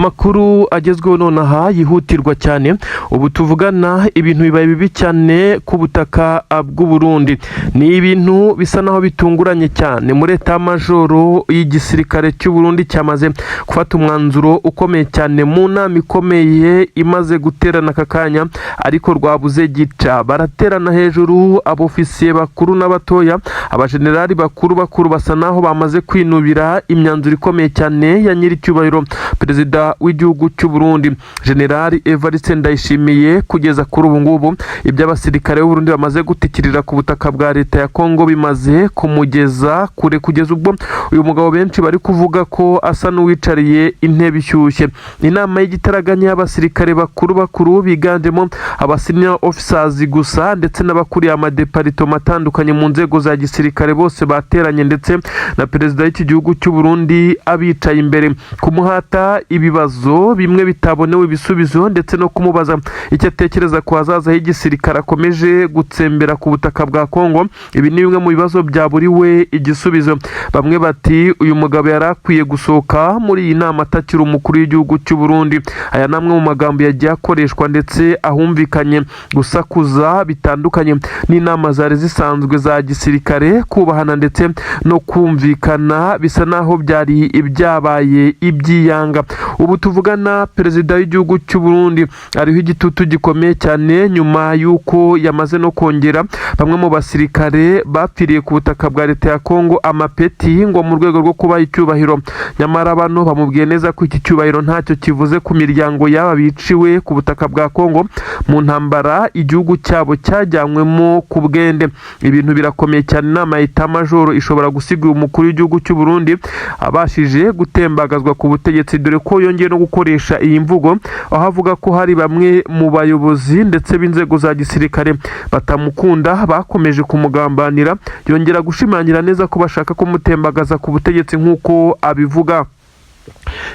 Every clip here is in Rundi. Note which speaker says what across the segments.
Speaker 1: Amakuru agezweho nonaha yihutirwa cyane. Ubu tuvugana ibintu bibaye bibi cyane ku butaka bw'u Burundi. Ni ibintu bisa naho bitunguranye cyane. Muri état-major y'igisirikare cy'u Burundi cyamaze gufata umwanzuro ukomeye cyane mu nama ikomeye imaze guterana aka kanya, ariko rwabuze gica. Baraterana hejuru, abofisiye bakuru n'abatoya, abajenerali bakuru bakuru basa naho bamaze kwinubira imyanzuro ikomeye cyane ya nyiricyubahiro perezida w'igihugu cy'u Burundi, General Evariste Ndayishimiye. Kugeza kuri ubu ngubu, ibyo abasirikare b'u Burundi bamaze gutikirira ku butaka bwa leta ya Kongo bimaze kumugeza kure, kugeza ubwo uyu mugabo benshi bari kuvuga ko asa n'uwicariye intebe ishyushye. Inama y'igitaraganya y'abasirikare bakuru bakuru biganjemo aba senior officers gusa, ndetse n'abakuriye amadeparitoma atandukanye mu nzego za gisirikare, bose bateranye, ndetse na perezida w'iki gihugu cy'u Burundi abicaye imbere, kumuhata ibibazo bimwe bitabonewe ibisubizo, ndetse no kumubaza icyo atekereza ku hazaza h'igisirikare akomeje gutsembera ku butaka bwa Kongo. Ibi ni bimwe mu bibazo byaburiwe igisubizo. Bamwe bati uyu mugabo yari akwiye gusohoka muri iyi nama atakiri umukuru w'igihugu cy'u Burundi. Aya ni amwe mu magambo yagiye akoreshwa, ndetse ahumvikanye gusakuza bitandukanye n'inama zari zisanzwe za gisirikare. Kubahana ndetse no kumvikana bisa naho byari ibyabaye ibyiyanga. Ubu tuvugana, perezida w'igihugu cy'u Burundi ariho igitutu gikomeye cyane, nyuma y'uko yamaze no kongera bamwe mu basirikare bapfiriye ku butaka bwa leta ya Kongo amapeti, ngo mu rwego rwo kubaha icyubahiro. Nyamara bano bamubwiye neza ko iki cyubahiro ntacyo kivuze ku miryango y'aba biciwe ku butaka bwa Kongo mu ntambara igihugu cyabo cyajyanywemo ku bwende. Ibintu birakomeye cyane. Inama ya état-major ishobora gusiga uyu mukuru w'igihugu cy'u Burundi abashije gutembagazwa ku butegetsi, dore ko yongeye no gukoresha iyi mvugo, aho avuga ko hari bamwe mu bayobozi ndetse b'inzego za gisirikare batamukunda, bakomeje kumugambanira. Yongera gushimangira neza ko bashaka kumutembagaza ku butegetsi nk'uko abivuga.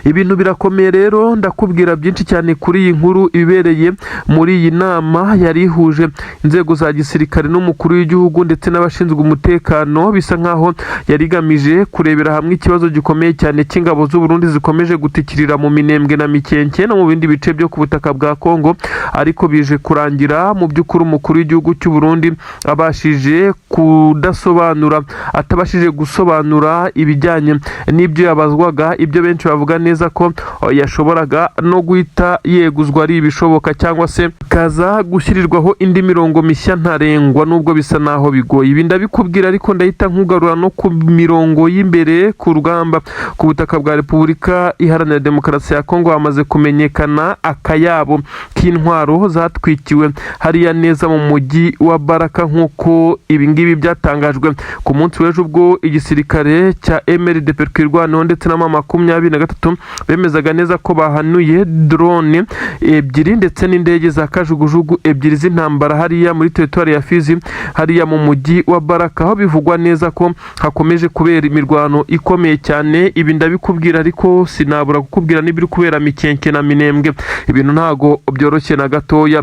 Speaker 1: Ibintu birakomeye rero. Ndakubwira byinshi cyane kuri iyi nkuru ibereye muri iyi nama yari ihuje inzego za gisirikare n'umukuru w'igihugu ndetse n'abashinzwe umutekano. Bisa nkaho yari igamije kurebera hamwe ikibazo gikomeye cyane cy'ingabo z'u Burundi zikomeje gutikirira mu Minembwe na Mikenke no mu bindi bice byo ku butaka bwa Kongo, ariko bije kurangira mu by'ukuri umukuru w'igihugu cy'u Burundi abashije kudasobanura, atabashije gusobanura ibijyanye n'ibyo yabazwaga, ibyo benshi bavuga neza ko yashoboraga no guhita yeguzwa ari ibishoboka, cyangwa se kaza gushyirirwaho indi mirongo mishya ntarengwa, nubwo bisa naho bigoye. Ibi ndabikubwira, ariko ndahita nkugarura no ku mirongo y'imbere ku rugamba ku butaka bwa Repubulika Iharanira Demokarasi ya Kongo. Hamaze kumenyekana akayabo k'intwaro zatwikiwe hariya neza mu mujyi wa Baraka, nk'uko ibingibi byatangajwe ku munsi w'ejo, ubwo igisirikare cya MRDP Twirwaneho ndetse na M23 bemezaga neza ko bahanuye drone ebyiri ndetse n'indege za kajugujugu ebyiri z'intambara hariya muri teritwari ya Fizi, hariya mu mujyi wa Baraka, aho bivugwa neza ko hakomeje kubera imirwano ikomeye cyane. Ibi ndabikubwira, ariko sinabura kukubwira n'ibiri kubera Mikenke na Minembwe. Ibintu ntago byoroshye na gatoya.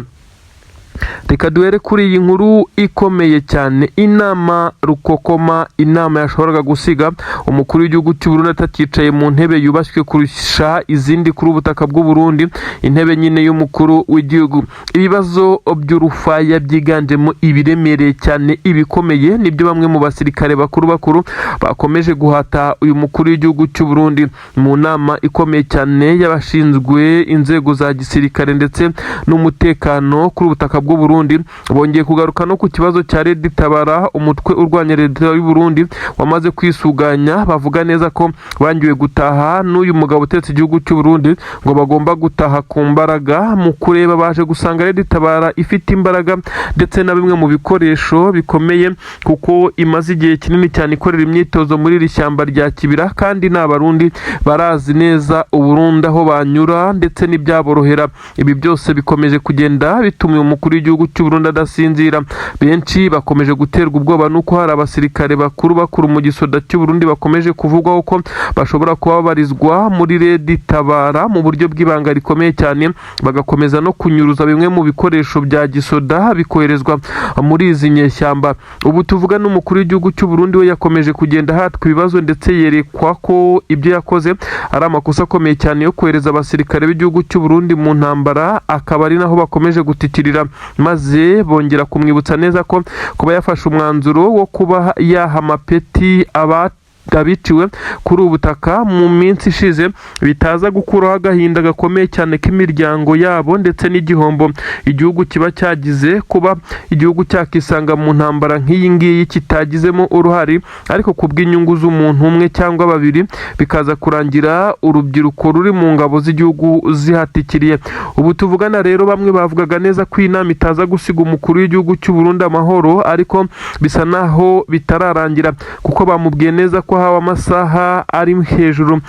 Speaker 1: Reka duhere kuri iyi nkuru ikomeye cyane, inama rukokoma, inama yashoboraga gusiga umukuru w'igihugu cy'u Burundi atakicaye mu ntebe yubashywe kurusha izindi kuri ubutaka bw'u Burundi, intebe nyine y'umukuru w'igihugu. Ibibazo by'urufaya byiganjemo ibiremereye cyane, ibikomeye, nibyo bamwe mu basirikare bakuru bakuru bakomeje guhata uyu mukuru w'igihugu cy'u Burundi mu nama ikomeye cyane y'abashinzwe inzego za gisirikare ndetse n'umutekano kuri ubutaka bw'u Burundi. Bongeye kugaruka no ku kibazo cya Red Tabara, umutwe urwanya leta y'u Burundi wamaze kwisuganya. Bavuga neza ko bangiwe gutaha n'uyu mugabo utetse igihugu cy'u Burundi, ngo bagomba gutaha ku mbaraga. Mu kureba baje gusanga Red Tabara ifite imbaraga ndetse na bimwe mu bikoresho bikomeye, kuko imaze igihe kinini cyane ikorera imyitozo muri iri shyamba rya Kibira, kandi ni Abarundi barazi neza Uburundi, aho banyura ndetse n'ibyaborohera. Ibi byose bikomeje kugenda bituma uyu mukuru umukuru w'igihugu cy'u Burundi adasinzira. Benshi bakomeje guterwa ubwoba nuko hari abasirikare bakuru bakuru mu gisoda cy'u Burundi bakomeje kuvugwaho ko bashobora kuba babarizwa muri Red Tabara mu buryo bw'ibanga rikomeye cyane, bagakomeza no kunyuruza bimwe mu bikoresho bya gisoda bikoherezwa muri izi nyeshyamba. Ubu tuvuga n'umukuru w'igihugu cy'u Burundi we yakomeje kugenda ahatwa ibibazo, ndetse yerekwa ko ibyo yakoze ari amakosa akomeye cyane yo kohereza abasirikare b'igihugu cy'u Burundi mu ntambara, akaba ari naho bakomeje gutikirira, maze bongera kumwibutsa neza ko kuba yafashe umwanzuro wo kuba yaha amapeti aba abiciwe kuri ubu butaka mu minsi ishize bitaza gukuraho agahinda gakomeye cyane k'imiryango yabo, ndetse n'igihombo igihugu kiba cyagize kuba igihugu cyakisanga mu ntambara nk'iyi ngiyi kitagizemo uruhare, ariko ku bw'inyungu z'umuntu umwe cyangwa babiri bikaza kurangira urubyiruko ruri mu ngabo z'igihugu zihatikiriye. Ubu tuvugana rero, bamwe bavugaga neza ko iyi nama itaza gusiga umukuru w'igihugu cy'u Burundi amahoro, ariko bisa naho bitararangira, kuko bamubwiye neza ko hawe amasaha ari hejuru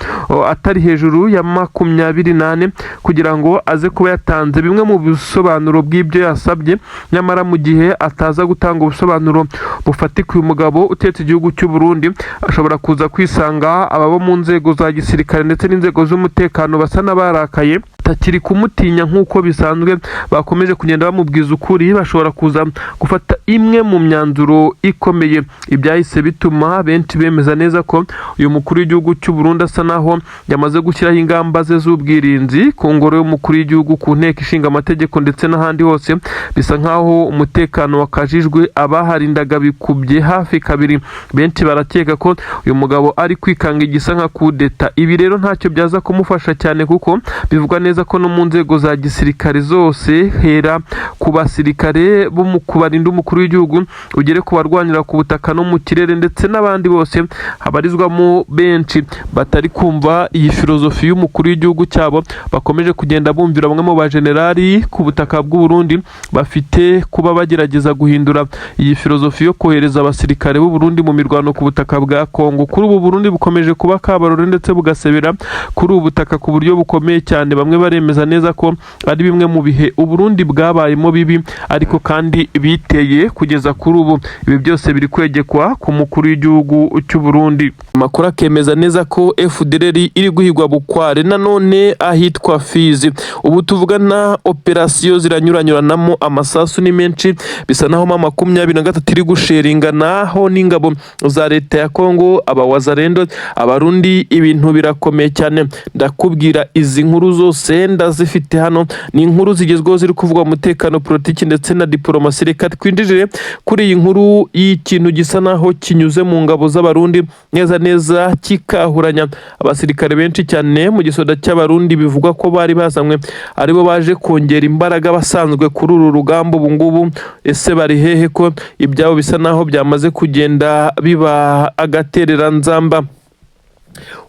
Speaker 1: atari hejuru ya 24 kugira ngo aze kuba yatanze bimwe mu bisobanuro bw'ibyo yasabye. Nyamara mu gihe ataza gutanga ubusobanuro bufatika, uyu mugabo utetse igihugu cy'u Burundi ashobora kuza kwisanga ababo mu nzego za gisirikare ndetse n'inzego z'umutekano basa n'abarakaye, batakiri kumutinya nk'uko bisanzwe, bakomeje kugenda bamubwiza ukuri, bashobora kuza gufata imwe mu myanzuro ikomeye. Ibyahise bituma benshi bemeza neza ko uyu mukuru w'igihugu cy'u Burundi asa naho yamaze gushyiraho ingamba ze z'ubwirinzi ku ngoro y'umukuru w'igihugu, ku nteko ishinga amategeko ndetse n'ahandi hose. Bisa nkaho umutekano wakajijwe, abaharindaga bikubye hafi kabiri. Benshi barakeka ko uyu mugabo ari kwikanga igisa nka kudeta. Ibi rero ntacyo byaza kumufasha cyane, kuko bivugwa neza ko no mu nzego za gisirikare zose, hera ku basirikare bo mu kubarinda umukuru w'igihugu, ugere ku barwanira ku butaka no mu kirere, ndetse n'abandi bose habarizwamo benshi batari kumva iyi filozofi y'umukuru w'igihugu cyabo, bakomeje kugenda bumvira bamwe mu bajenerali ku butaka bw'u Burundi bafite kuba bagerageza guhindura iyi filozofi yo kohereza abasirikare b'u Burundi mu mirwano ku butaka bwa Kongo. Kuri ubu Burundi bukomeje kuba kabarore ndetse bugasebera kuri ubu butaka ku buryo bukomeye cyane. Bamwe baremeza neza ko ari bimwe mu bihe u Burundi bwabayemo bibi, ariko kandi biteye kugeza kuri ubu. Ibi byose biri kwegekwa ku mukuru w'igihugu cy'u Burundi. Amakuru akemeza neza ko FDLR iri guhigwa bukware nanone ahitwa Fizi. Ubu tuvugana operasiyo ziranyuranyuranamo, amasasu ni menshi, bisa naho M23 iri gusheringa naho n'ingabo za leta ya Kongo, abawazarendo, abarundi, ibintu birakomeye cyane. Ndakubwira, izi nkuru zose ndazifite hano, ni inkuru zigezweho ziri kuvugwa mu mutekano, politiki ndetse na diporomasi. Reka twinjire kuri iyi nkuru y'ikintu gisa naho kinyuze mu ngabo z'abarundi neza neza, kikahuranya abasirikare benshi cyane mu gisoda cy'abarundi, bivugwa ko bari bazanywe aribo baje kongera imbaraga basanzwe kuri uru rugamba. Ubu ngubu ese bari hehe, ko ibyabo bisa naho byamaze kugenda biba agatereranzamba?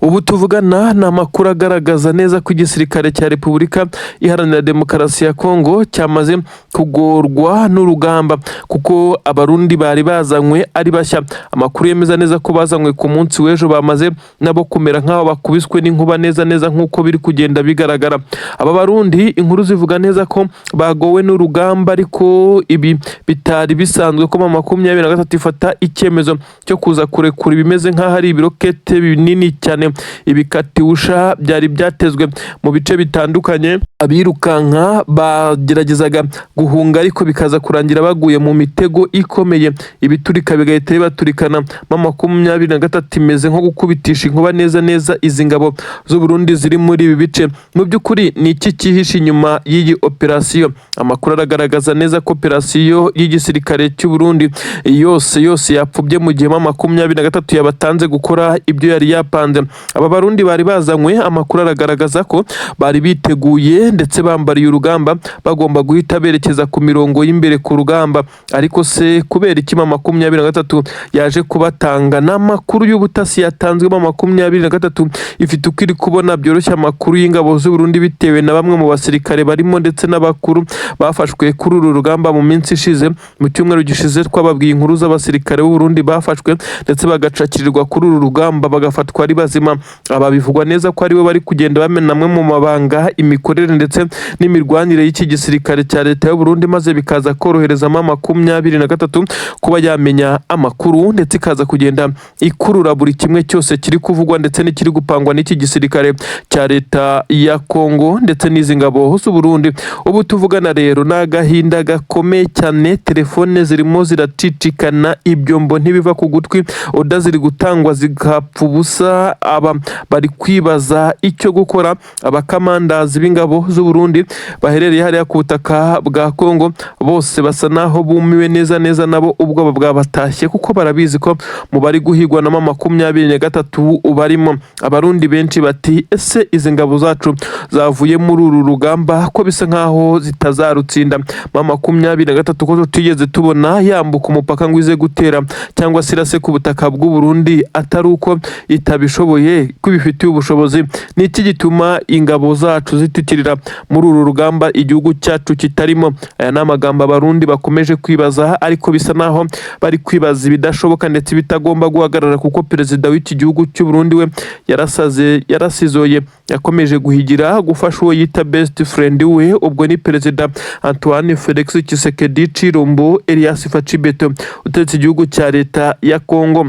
Speaker 1: Ubu tuvugana ni amakuru agaragaza neza ko igisirikare cya Repubulika Iharanira Demokarasi ya Kongo cyamaze kugorwa n'urugamba, kuko abarundi bari bazanywe ari bashya, amakuru yemeza neza ko bazanywe ku munsi w'ejo, bamaze nabo kumera nk'aho bakubiswe n'inkuba neza neza nk'uko biri kugenda bigaragara. Aba barundi, inkuru zivuga neza ko bagowe n'urugamba, ariko ibi bitari bisanzwe ko M23 ifata icyemezo cyo kuza kurekura ibimeze nk'aho ari ibirokete binini cyane, ibikatiwusha byari byatezwe mu bice bitandukanye. Abirukanka bageragezaga guhunga, ariko bikaza kurangira baguye mu mitego ikomeye, ibiturika bigahita bibaturikana. M23 imeze nko gukubitisha inkuba neza neza izi ngabo z'u Burundi ziri muri ibi bice. Mu by'ukuri ni iki cyihishe inyuma y'iyi operasiyo? Amakuru aragaragaza neza ko operasiyo y'igisirikare cy'u Burundi yose yose yapfubye mu gihe M23 yabatanze gukora ibyo yari yapanze. Aba barundi bari bazanywe, amakuru aragaragaza ko bari biteguye ndetse bambariye urugamba, bagomba guhita berekeza ku mirongo y'imbere ku rugamba. Ariko se kubera iki M23 yaje kubatanga? Ni amakuru y'ubutasi yatanzwe. M23 ifite uko iri kubona byoroshye amakuru y'ingabo z'u Burundi, bitewe na bamwe mu basirikare barimo ndetse n'abakuru bafashwe kuri uru rugamba mu minsi ishize. Mu cyumweru gishize twababwiye inkuru z'abasirikare b'u Burundi bafashwe ndetse bagacakirirwa kuri uru rugamba, bagafatwa. ari bazima. Aba bivugwa neza ko aribo bari kugenda bamena amwe mu mabanga, imikorere ndetse n'imirwanire y'iki gisirikare cya leta y'u Burundi, maze bikaza korohereza M23 kuba yamenya amakuru, ndetse ikaza kugenda ikurura buri kimwe cyose kiri kuvugwa ndetse n'ikiri gupangwa n'iki gisirikare cya leta ya Kongo ndetse n'izi ngabo z'u Burundi. Ubu tuvugana rero ni agahinda gakomeye cyane, telefone zirimo ziracicikana, ibyombo ntibiva ku gutwi, order ziri gutangwa zigapfa ubusa. Aba bari kwibaza icyo gukora. Abakamandazi b'ingabo z'u Burundi baherereye hariya ku butaka bwa Kongo bose basa naho bumiwe neza neza, nabo ubwoba bwabatashye, kuko barabizi ko mu bari guhigwa na M23 barimo. Abarundi benshi bati: "Ese izi ngabo zacu zavuye muri uru rugamba ko bisa nkaho zitazarutsinda? M23 ko tutigeze tubona yambuka umupaka ngo ize gutera cyangwa se irase ku butaka bw'u Burundi, atari uko itabishoboye, ko ibifitiye ubushobozi, ni iki gituma ingabo zacu zitikirira muri uru rugamba igihugu cyacu kitarimo?" Aya ni amagambo Abarundi bakomeje kwibaza, ariko bisa naho bari kwibaza ibidashoboka ndetse bitagomba guhagarara, kuko perezida w'iki gihugu cy'u Burundi we yarasaze, yarasizoye, yakomeje guhigira gufasha uwo yita best friend we. Ubwo ni perezida Antoine Felix Tshisekedi Tshilombo Elias Fatshi Beto utegetse igihugu cya leta ya Kongo.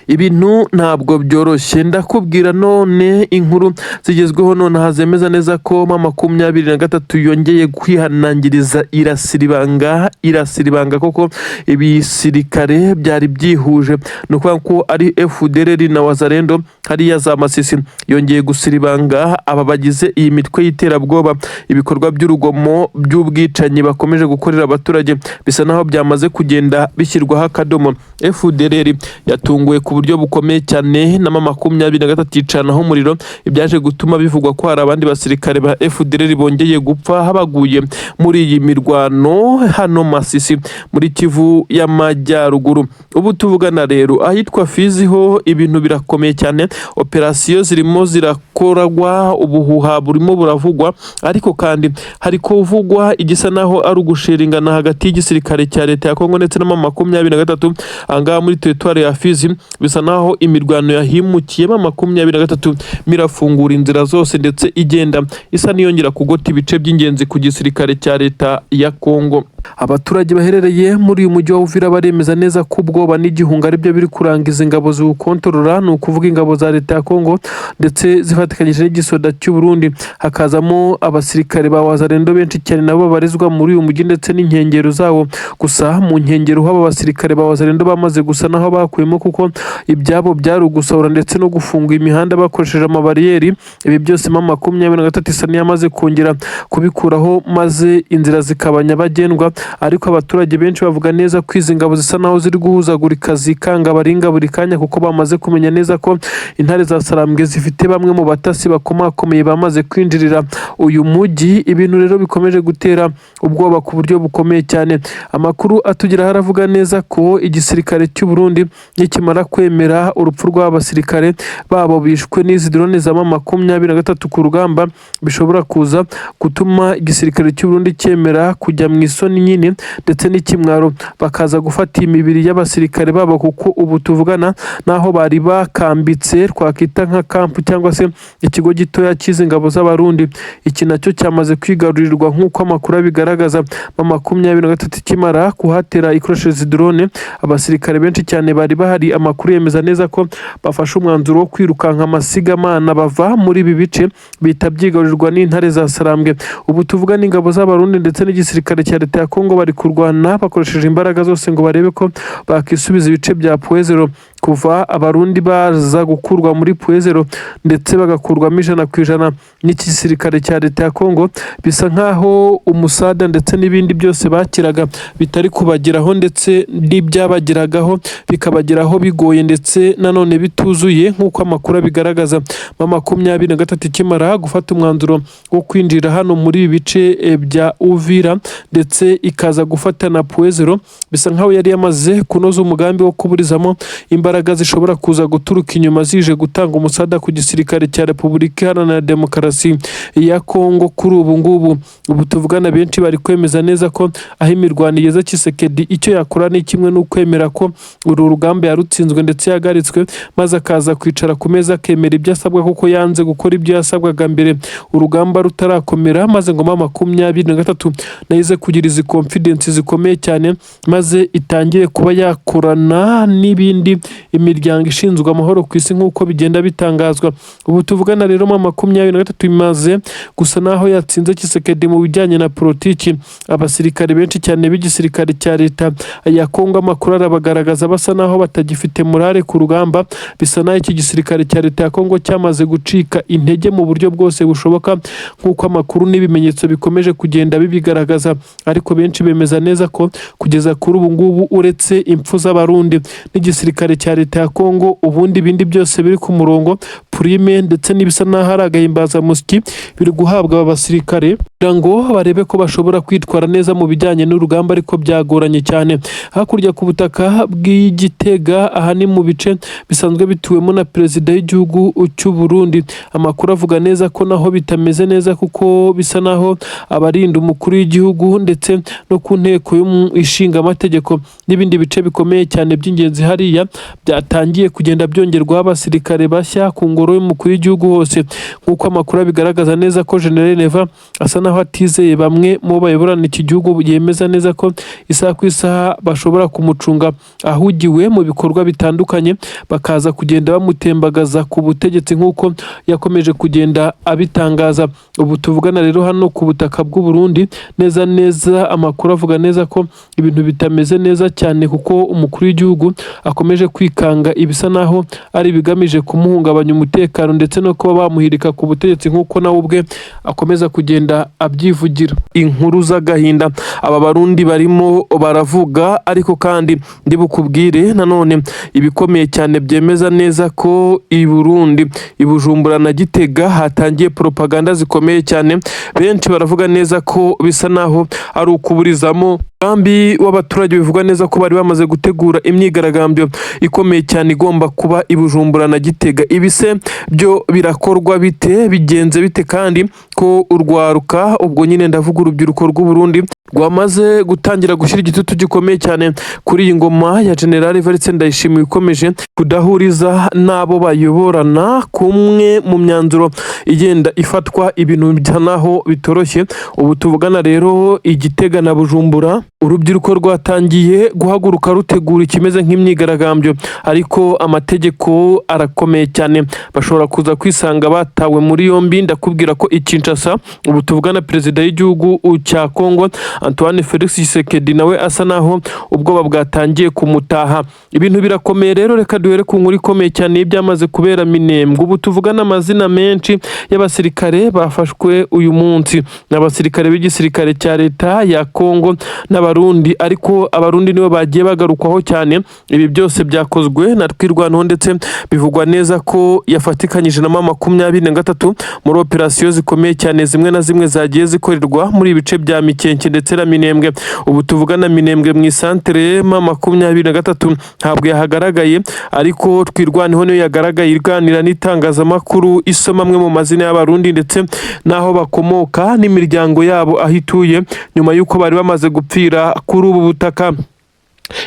Speaker 1: Ibintu ntabwo byoroshye, ndakubwira. None inkuru zigezweho nonaha zemeza neza ko M23 yongeye kwihanangiriza, irasiribanga, irasiribanga koko ibisirikare byari byihuje, ni ukuvuga ko ari FDLR na Wazalendo hariya za Masisi. Yongeye gusiribanga aba bagize iyi mitwe y'iterabwoba. Ibikorwa by'urugomo by'ubwicanyi bakomeje gukorera abaturage bisa naho byamaze kugenda bishyirwaho akadomo. FDLR yatunguwe ku buryo bukomeye cyane na M23 yicanaho umuriro, ibyaje gutuma bivugwa ko hari abandi basirikare ba FDLR bongeye gupfa baguye muri iyi mirwano hano Masisi muri Kivu y'Amajyaruguru. Ubu tuvugana rero, ahitwa Fizi ho ibintu birakomeye cyane, operasiyo zirimo zirakorwa, ubuhuha burimo buravugwa, ariko kandi hari kuvugwa igisa naho ari ugushiringana hagati y'igisirikare cya leta ya Kongo ndetse na M23. Ahangaha muri teritwari ya Fizi bisa naho imirwano yahimukiye, M23 mirafungura inzira zose ndetse igenda isa n'iyongera kugota ibice by'ingenzi ku gisirikare cya leta ya Kongo. Abaturage baherereye muri uyu mujyi wa Uvira baremeza neza ko ubwoba n'igihunga aribyo biri kurangiza ingabo ziwukontorora, ni ukuvuga ingabo za leta ya Kongo ndetse zifatikanyije n'igisoda cy'u Burundi, hakazamo abasirikare ba Wazalendo benshi cyane nabo babarizwa muri uyu mujyi ndetse n'inkengero zawo. Gusa mu nkengero h'aba basirikare ba Wazalendo bamaze gusa naho bakuyemo, kuko ibyabo byari ugusahura ndetse no gufunga imihanda bakoresheje amabariyeri. Ibi byose M23 isa n'iyamaze kongera kubikuraho, maze inzira zikaba nyabagendwa. Ariko abaturage benshi bavuga neza ko izi ngabo zisa naho ziri guhuzagurika, zikanga baringa buri kanya, kuko bamaze kumenya neza ko intare za Sarambwe zifite bamwe mu batasi bakomakomeye bamaze kwinjirira uyu mujyi. Ibintu rero bikomeje gutera ubwoba ku buryo bukomeye cyane. Amakuru atugeraho aravuga neza ko igisirikare cy'u Burundi nikimara kwemera urupfu rw'aba basirikare babo bishwe n'izi drone za M23 ku rugamba, bishobora kuza gutuma igisirikare cy'u Burundi cyemera kujya mu isoni nyine ndetse n'ikimwaro, bakaza gufata imibiri y'abasirikare babo, kuko ubu tuvugana n'aho bari bakambitse, twakita nka kampu cyangwa se ikigo gitoya cy'izi ngabo z'Abarundi, iki nacyo cyamaze kwigarurirwa nk'uko amakuru abigaragaza. M23 ikimara kuhatera ikoresheje drone, abasirikare benshi cyane bari bahari, amakuru yemeza neza ko bafashe umwanzuro wo kwirukanka amasigamana bava muri ibi bice, bihita byigarurirwa n'intare za Sarambwe. Ubu tuvuga n'ingabo z'Abarundi ndetse n'igisirikare cya leta ya Kongo bari kurwana bakoresheje imbaraga zose ngo barebe ko bakisubiza ibice bya Point Zéro. Kuva Abarundi baza gukurwa muri Point Zéro ndetse bagakurwamo 100% n'iki gisirikare cya leta ya Kongo, bisa nkaho umusada ndetse n'ibindi byose bakiraga bitari kubageraho, ndetse n'ibyabagiragaho bikabageraho bigoye ndetse nanone bituzuye, nk'uko amakuru abigaragaza. M23 ikimara gufata umwanzuro wo kwinjira hano muri ibi bice bya Uvira ndetse ikaza gufata na Point Zéro, bisa nkaho yari yamaze kunoza umugambi wo kuburizamo imbaraga imbaraga zishobora kuza guturuka inyuma zije gutanga umusada ku gisirikare cya Repubulika Iharanira Demokarasi ya Kongo kuri ubu ngubu. Ubu tuvugana benshi bari kwemeza neza ko aho imirwano igeze, Tshisekedi icyo yakora ni kimwe n'ukwemera ko uru rugamba yarutsinzwe ndetse yahagaritswe, maze akaza kwicara ku meza akemera ibyo asabwa, kuko yanze gukora ibyo yasabwaga mbere urugamba rutarakomera, maze ngo M23 nayo ize kugira izi confidence zikomeye cyane, maze itangire kuba yakorana n'ibindi imiryango ishinzwe amahoro ku isi nk'uko bigenda bitangazwa. Ubu tuvugana rero, M23 imaze gusa naho yatsinze Tshisekedi mu bijyanye na politiki. Abasirikare benshi cyane b'igisirikare cya leta ya Kongo, amakuru arabagaragaza basa naho batagifite morale ku rugamba. Bisa naho iki gisirikare cya leta ya Kongo cyamaze gucika intege mu buryo bwose bushoboka, nk'uko amakuru n'ibimenyetso bikomeje kugenda bibigaragaza. Ariko benshi bemeza neza ko kugeza kuri ubu ngubu, uretse impfu z'Abarundi n'igisirikare cya leta ya Kongo, ubundi ibindi byose biri ku murongo. Prime ndetse n'ibisa n'aho ari agahimbazamusyi biri guhabwa aba basirikare kugira ngo barebe ko bashobora kwitwara neza mu bijyanye n'urugamba, ariko byagoranye cyane. Hakurya ku butaka bw'Igitega, aha ni mu bice bisanzwe bituwemo na perezida w'igihugu cy'u Burundi, amakuru avuga neza ko naho bitameze neza, kuko bisa naho abarinda umukuru w'igihugu ndetse no ku nteko ishinga amategeko n'ibindi bice bikomeye cyane by'ingenzi hariya byatangiye kugenda byongerwaho abasirikare bashya ku ngoro y'umukuru w'igihugu hose, nk'uko amakuru abigaragaza neza ko General Neva asa naho atizeye bamwe mu bo bayoborana iki gihugu, yemeza neza ko isaha ku isaha bashobora kumucunga ahugiwe mu bikorwa bitandukanye, bakaza kugenda bamutembagaza ku butegetsi nk'uko yakomeje kugenda abitangaza. Ubu tuvugana rero, hano ku butaka bw'u Burundi neza neza, amakuru avuga neza ko ibintu bitameze neza cyane, kuko umukuru w'igihugu akomeje kwikanga ibisa naho ari ibigamije kumuhungabanya umutekano ndetse no kuba bamuhirika ku butegetsi, nk'uko nawe ubwe akomeza kugenda abyivugira. Inkuru z'agahinda aba Barundi barimo baravuga, ariko kandi ndibukubwire nanone ibikomeye cyane byemeza neza ko i Burundi, i Bujumbura na Gitega, hatangiye propaganda zikomeye cyane. Benshi baravuga neza ko bisa naho ari ukuburizamo umugambi w'abaturage bivugwa neza ko bari bamaze gutegura imyigaragambyo ikomeye cyane igomba kuba i Bujumbura na Gitega. Ibi se byo birakorwa bite, bigenze bite, kandi ko urwaruka, ubwo nyine ndavuga urubyiruko rw'u Burundi, rwamaze gutangira gushyira igitutu gikomeye cyane kuri iyi ngoma ya General Evariste Ndayishimiye ikomeje kudahuriza n'abo bayoborana kumwe mu myanzuro igenda ifatwa? Ibintu bisa naho bitoroshye. Ubu tuvugana rero, i Gitega na Bujumbura urubyiruko rwatangiye guhaguruka rutegura ikimeze nk'imyigaragambyo, ariko amategeko arakomeye cyane, bashobora kuza kwisanga batawe muri yombi. Ndakubwira ko i Kinshasa ubu tuvugana, perezida w'igihugu cya Kongo Antoine Felix Tshisekedi nawe asa naho ubwoba bwatangiye kumutaha. Ibintu birakomeye rero. Reka duhere ku nkuru ikomeye cyane y'ibyamaze kubera Minembwe. Ubu tuvugana, amazina menshi y'abasirikare bafashwe uyu munsi ni abasirikare b'igisirikare cya leta ya Kongo n'Abarundi, ariko Abarundi nibo bagiye bagarukwaho cyane. Ibi byose byakozwe na Twirwaneho, ndetse bivugwa neza ko yafatikanyije na M23 muri operasiyo zikomeye cyane zimwe na zimwe zagiye zikorerwa muri ibice bya Mikenke ndetse na Minembwe. Ubu tuvugana, Minembwe mu isantere M23 ntabwo yahagaragaye, ariko Twirwaneho niyo yagaragaye iganira n'itangazamakuru, isoma amwe mu mazina y'Abarundi ndetse n'aho bakomoka n'imiryango yabo aho ituye, nyuma y'uko bari bamaze gupfira kuri ubu butaka.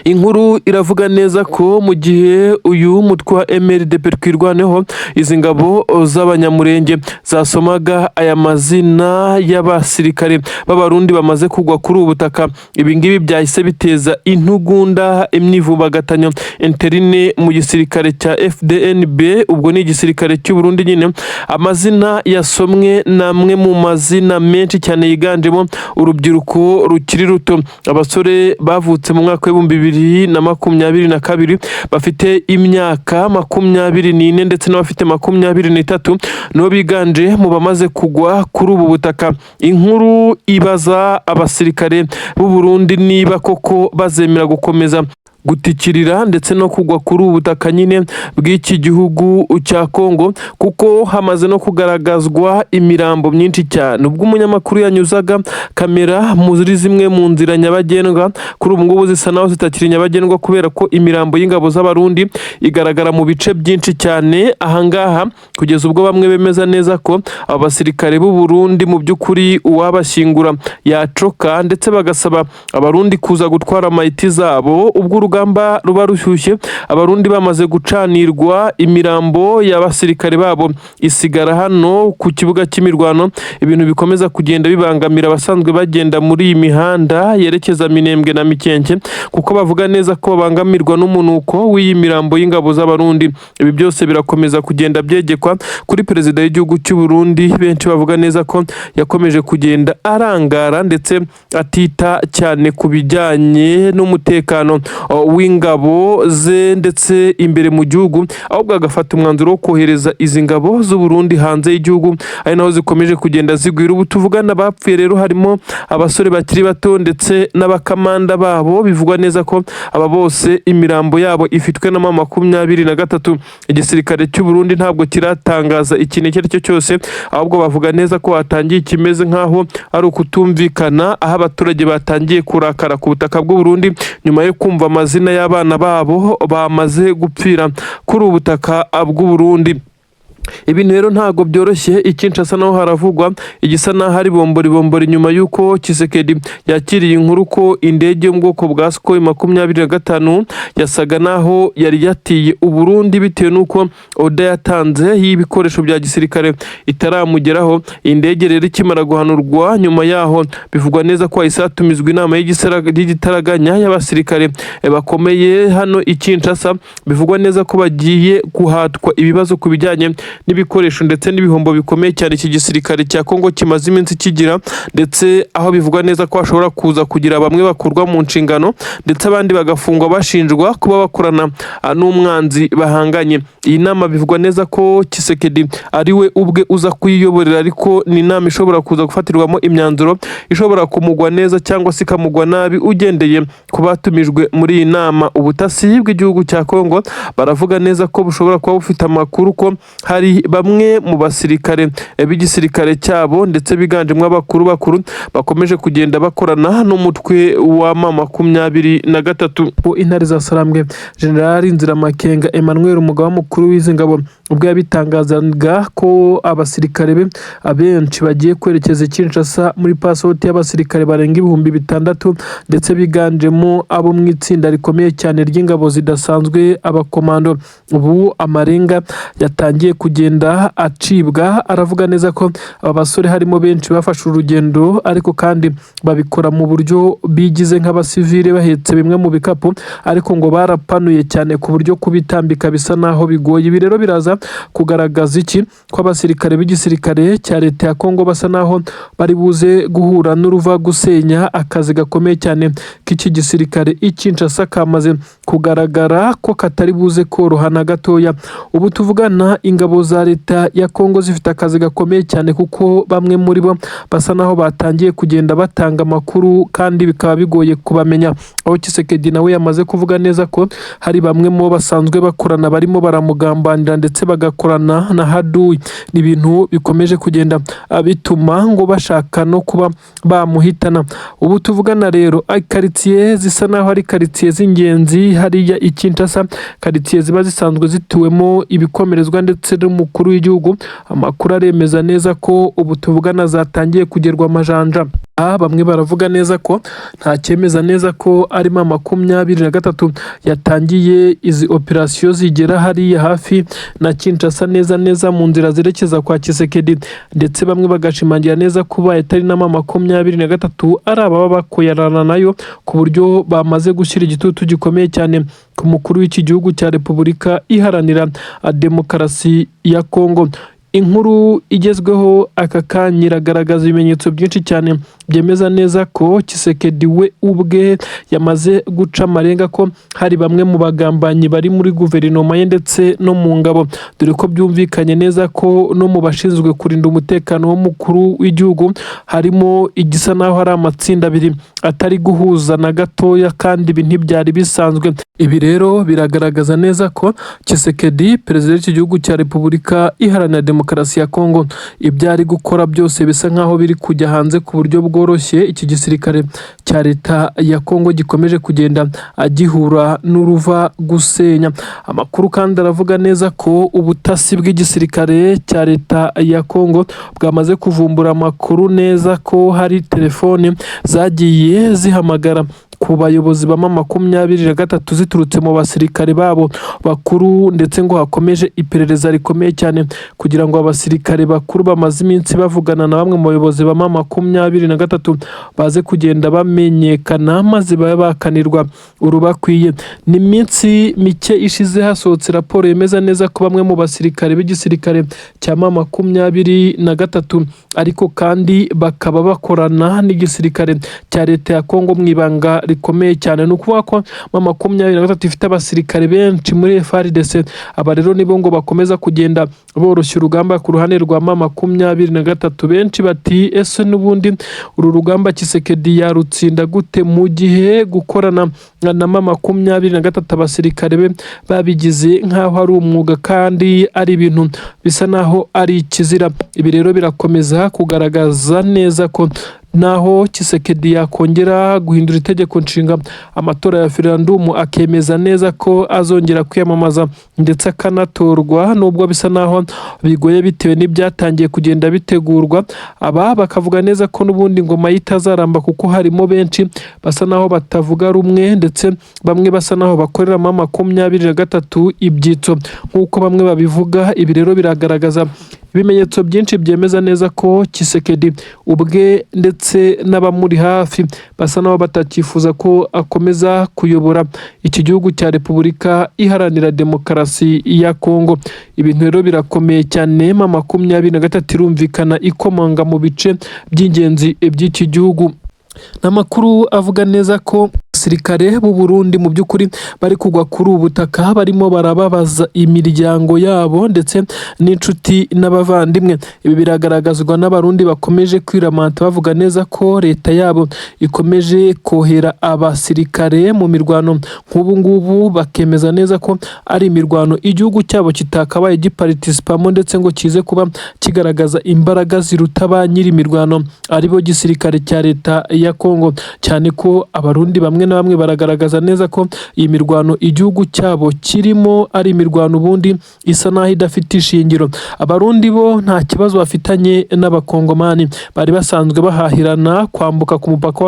Speaker 1: Inkuru iravuga neza ko mu gihe uyu mutwe wa MRDP Twirwaneho, izi ngabo z'Abanyamurenge, zasomaga aya mazina y'abasirikare b'Abarundi bamaze kugwa kuri ubu butaka, ibi ngibi byahise biteza intugunda, imyivumbagatanyo interne mu gisirikare cya FDNB, ubwo ni igisirikare cy'u Burundi nyine. Amazina yasomwe ni amwe mu mazina menshi cyane yiganjemo urubyiruko rukiri ruto, abasore bavutse mu mwaka w'2022 bafite imyaka 24 ndetse n'abafite 23, nibo biganje mu bamaze kugwa kuri ubu butaka. Inkuru ibaza abasirikare b'u Burundi niba koko bazemera gukomeza Gutikirira ndetse no kugwa kuri ubu butaka nyine bw'iki gihugu cya Kongo, kuko hamaze no kugaragazwa imirambo myinshi cyane. Ubwo umunyamakuru yanyuzaga kamera muri zimwe mu nzira nyabagendwa, kuri ubu ngubu zisa naho zitakiri nyabagendwa, kubera ko imirambo y'ingabo z'Abarundi igaragara mu bice byinshi cyane ahangaha, kugeza ubwo bamwe bemeza neza ko aba basirikare b'u Burundi mu by'ukuri uwabashyingura yacoka, ndetse bagasaba Abarundi kuza gutwara mayiti zabo. Ubwo urugamba ruba rushyushye, Abarundi bamaze gucanirwa, imirambo y'abasirikare babo isigara hano ku kibuga cy'imirwano, ibintu bikomeza kugenda bibangamira abasanzwe bagenda muri iyi mihanda yerekeza Minembwe na Mikenke, kuko bavuga neza ko babangamirwa n'umunuko w'iyi mirambo y'ingabo z'Abarundi. Ibi byose birakomeza kugenda byegekwa kuri perezida w'igihugu cy'u Burundi, benshi bavuga neza ko yakomeje kugenda arangara ndetse atita cyane ku bijyanye n'umutekano w'ingabo ze ndetse imbere mu gihugu, ahubwo agafata umwanzuro wo kohereza izi ngabo z'u Burundi hanze y'igihugu, ari naho zikomeje kugenda zigwira. Ubu tuvugana bapfuye rero harimo abasore bakiri bato ndetse n'abakamanda babo. Bivugwa neza ko aba bose imirambo yabo ifitwe na M23. Igisirikare cy'u Burundi ntabwo kiratangaza ikintu icyo ari cyo cyose, ahubwo bavuga neza ko hatangiye ikimeze nk'aho ari ukutumvikana, aho abaturage batangiye kurakara ku butaka bw'u Burundi nyuma yo kumva amazina y'abana babo bamaze gupfira kuri ubu butaka bw'u Burundi. Ibintu rero ntabwo byoroshye. I Kinshasa naho haravugwa igisa n'aho ari bombori bombori, nyuma y'uko Tshisekedi yakiriye inkuru ko indege yo mu bwoko bwa Sukhoi 25 yasaga n'aho yari yatiye Uburundi bitewe n'uko order yatanze y'ibikoresho bya gisirikare itaramugeraho. Iyi ndege rero ikimara guhanurwa, nyuma yaho bivugwa neza ko hahise hatumizwa inama y'igitaraganya y'abasirikare bakomeye hano i Kinshasa. Bivugwa neza ko bagiye guhatwa ibibazo ku bijyanye n'ibikoresho ndetse n'ibihombo bikomeye cyane iki gisirikare cya Kongo kimaze iminsi kigira, ndetse aho bivugwa neza ko hashobora kuza kugira bamwe bakurwa mu nshingano ndetse abandi bagafungwa bashinjwa kuba bakorana n'umwanzi bahanganye. Iyi nama bivugwa neza ko Tshisekedi ari we ubwe uza kuyiyoborera, ariko ni inama ishobora kuza gufatirwamo imyanzuro ishobora kumugwa neza cyangwa se ikamugwa nabi, ugendeye ku batumijwe muri iyi nama. Ubutasi bw'igihugu cya Kongo baravuga neza ko bushobora kuba bufite amakuru ko hari bamwe mu basirikare b'igisirikare cyabo, ndetse biganjemo abakuru bakuru, bakomeje kugenda bakorana n'umutwe wa M23. Intare za Sarambwe, General Nziramakenga Emmanuel, umugaba mukuru w'izi ngabo, ubwo yabitangazaga ko abasirikare be abenshi bagiye kwerekeza i Kinshasa muri pasoti y'abasirikare barenga 6000, ndetse biganjemo abo mu itsinda rikomeye cyane ry'ingabo zidasanzwe, abakomando. Ubu amarenga yatangiye kugenda acibwa. Aravuga neza ko aba basore harimo benshi bafashe urugendo, ariko kandi babikora mu buryo bigize nk'abasivile bahetse bimwe mu bikapu, ariko ngo barapanuye cyane ku buryo kubitambika bisa naho bigoye. Ibi rero biraza kugaragaza iki? Ko abasirikare b'igisirikare cya leta ya Kongo basa naho bari buze guhura n'uruva gusenya. Akazi gakomeye cyane k'iki gisirikare i Kinshasa kamaze kugaragara ko katari buze koroha na gatoya. Ubu tuvugana ingabo za leta ya Kongo zifite akazi gakomeye cyane, kuko bamwe muri bo basa naho batangiye kugenda batanga amakuru kandi bikaba bigoye kubamenya, aho Tshisekedi nawe yamaze kuvuga neza ko hari bamwe mu bo basanzwe bakorana barimo baramugambanira ndetse bagakorana na Haduyi. Ni ibintu bikomeje kugenda bituma ngo bashaka no kuba bamuhitana. Ubu tuvugana rero karitsiye zisa naho ari karitsiye z'ingenzi hariya i Kinshasa, karitsiye ziba zisanzwe zituwemo ibikomerezwa ndetse n'umukuru w'igihugu, amakuru aremeza neza ko ubu tuvugana zatangiye kugerwa amajanja. Aha bamwe baravuga neza ko nta cyemeza neza ko ari M23 yatangiye izi operasiyo zigera hariya hafi na Kinshasa, neza neza mu nzira zerekeza kwa Tshisekedi, ndetse bamwe bagashimangira neza ko ubaye atari na M23 ari ababa bakorana nayo, ku buryo bamaze gushyira igitutu gikomeye cyane ku mukuru w'iki gihugu cya Repubulika Iharanira Demokarasi ya Kongo. Inkuru igezweho aka kanya iragaragaza ibimenyetso byinshi cyane byemeza neza ko Tshisekedi we ubwe yamaze guca amarenga ko hari bamwe mu bagambanyi bari muri guverinoma ye ndetse no mu ngabo, dore ko byumvikanye neza ko no mu bashinzwe kurinda umutekano w'umukuru w'igihugu harimo igisa naho ari amatsinda abiri atari guhuza na gatoya, kandi ibi ntibyari bisanzwe. Ibi rero biragaragaza neza ko Tshisekedi, perezida w'iki gihugu cya Repubulika Iharanira Demokarasi ya Kongo, ibyo ari gukora byose bisa nkaho biri kujya hanze ku buryo bworoshye. Iki gisirikare cya leta ya Kongo gikomeje kugenda gihura n'uruva gusenya. Amakuru kandi aravuga neza ko ubutasi bw'igisirikare cya leta ya Kongo bwamaze kuvumbura amakuru neza ko hari telefone zagiye zihamagara ku bayobozi ba M23 ziturutse mu basirikare babo bakuru, ndetse ngo hakomeje iperereza rikomeye cyane kugira ngo abasirikare bakuru bamaze iminsi bavugana na bamwe mu bayobozi ba M23 baze kugenda bamenyekana, maze babe bakanirwa urubakwiye. Ni iminsi mike ishize hasohotse raporo yemeza neza ko bamwe mu basirikare b'igisirikare cya M23, ariko kandi bakaba bakorana n'igisirikare cya leta ya Kongo mu ibanga rikomeye cyane. Ni ukuvuga ko M23 ifite abasirikare benshi muri FARDC. Aba rero nibo ngo bakomeza kugenda boroshya urugamba ku ruhande rwa M23. Benshi bati: "Ese n'ubundi uru rugamba Tshisekedi yarutsinda gute mu gihe gukorana na M23 abasirikare be babigize nk'aho ari umwuga kandi ari ibintu bisa naho ari ikizira?" Ibi rero birakomeza kugaragaza neza ko naho Tshisekedi yakongera guhindura itegeko nshinga, amatora ya referandumu, akemeza neza ko azongera kwiyamamaza ndetse akanatorwa, nubwo bisa naho bigoye bitewe n'ibyatangiye kugenda bitegurwa, aba bakavuga neza ko n'ubundi ingoma ye itazaramba, kuko harimo benshi basa naho batavuga rumwe, ndetse bamwe basa naho bakorera M23 ibyitso nk'uko bamwe babivuga. Ibi rero biragaragaza ibimenyetso byinshi byemeza neza ko Tshisekedi ubwe ndetse n'abamuri hafi basa naho batakifuza ko akomeza kuyobora iki gihugu cya Repubulika Iharanira Demokarasi ya Kongo. Ibintu rero birakomeye cyane. M23 irumvikana ikomanga mu bice by'ingenzi by'iki gihugu. Ni amakuru avuga neza ko abasirikare b'u Burundi mu by'ukuri bari kugwa kuri ubu butaka, barimo barababaza imiryango yabo ndetse n'inshuti n'abavandimwe. Ibi biragaragazwa n'Abarundi bakomeje kwiramanta, bavuga neza ko leta yabo ikomeje kohera abasirikare mu mirwano nk'ubu ngubu, bakemeza neza ko ari imirwano igihugu cyabo kitakabaye giparticipamo, ndetse ngo kize kuba kigaragaza imbaraga ziruta ba nyiri imirwano, aribo gisirikare cya leta ya Kongo. Cyane ko Abarundi bamwe na bamwe baragaragaza neza ko iyi mirwano igihugu cyabo kirimo ari imirwano ubundi isa naho idafite ishingiro. Abarundi bo nta kibazo bafitanye n'Abakongomani, bari basanzwe bahahirana kwambuka ku mupaka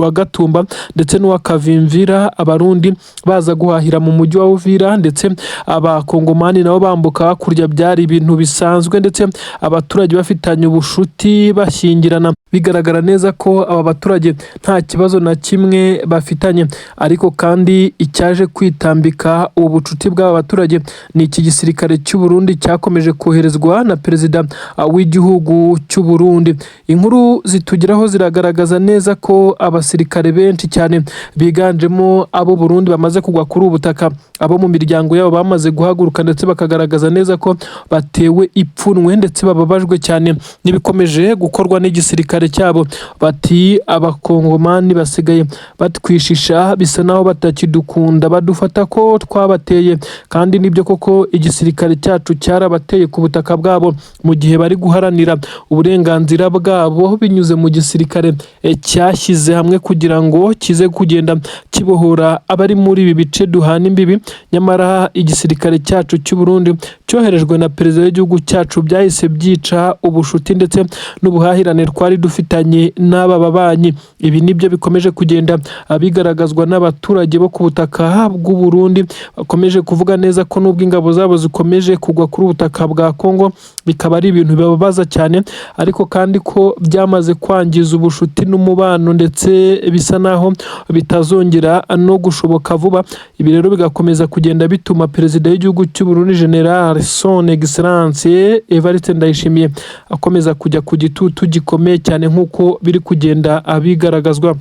Speaker 1: wa Gatumba ndetse n'uwa Kavimvira, Abarundi baza guhahira mu mujyi wa Uvira, ndetse Abakongomani nabo bambuka hakurya. Byari ibintu bisanzwe, ndetse abaturage bafitanye ubushuti, bashyingirana, bigaragara neza ko aba baturage nta kibazo na kimwe bafitanye. Ariko kandi icyaje kwitambika ubu bucuti bw'aba baturage ni iki gisirikare cy'u Burundi cyakomeje koherezwa na perezida w'igihugu cy'u Burundi. Inkuru zitugeraho ziragaragaza neza ko abasirikare benshi cyane biganjemo abo Burundi bamaze kugwa kuri ubu butaka, abo mu miryango yabo bamaze guhaguruka, ndetse bakagaragaza neza ko batewe ipfunwe ndetse bababajwe cyane n'ibikomeje gukorwa n'igisirikare cyabo. Bati: "Abakongomani basigaye batwishisha, bisa naho batakidukunda, badufata ko twabateye." Kandi nibyo koko, igisirikare cyacu cyarabateye ku butaka bwabo mu gihe bari guharanira uburenganzira bwabo binyuze mu gisirikare cyashyize hamwe kugira ngo kize kugenda kibohora abari muri ibi bice duhana imbibi. Nyamara igisirikare cyacu cy'u Burundi cyoherejwe na perezida w'igihugu cyacu byahise byica ubushuti ndetse n'ubuhahirane twari dufitanye n'aba babanyi. Ibi nibyo bikomeje kugenda bigaragazwa n'abaturage bo ku butaka bw'u Burundi, bakomeje kuvuga neza ko nubwo ingabo zabo zikomeje kugwa kuri ubutaka bwa Kongo, Bikaba ari ibintu bibabaza cyane, ariko kandi ko byamaze kwangiza ubushuti n'umubano, ndetse bisa naho bitazongera no gushoboka vuba. Ibi rero bigakomeza kugenda bituma perezida w'igihugu cy'u Burundi, General Son Excellence Evariste Ndayishimiye, akomeza kujya ku gitutu gikomeye cyane nk'uko biri kugenda abigaragazwa.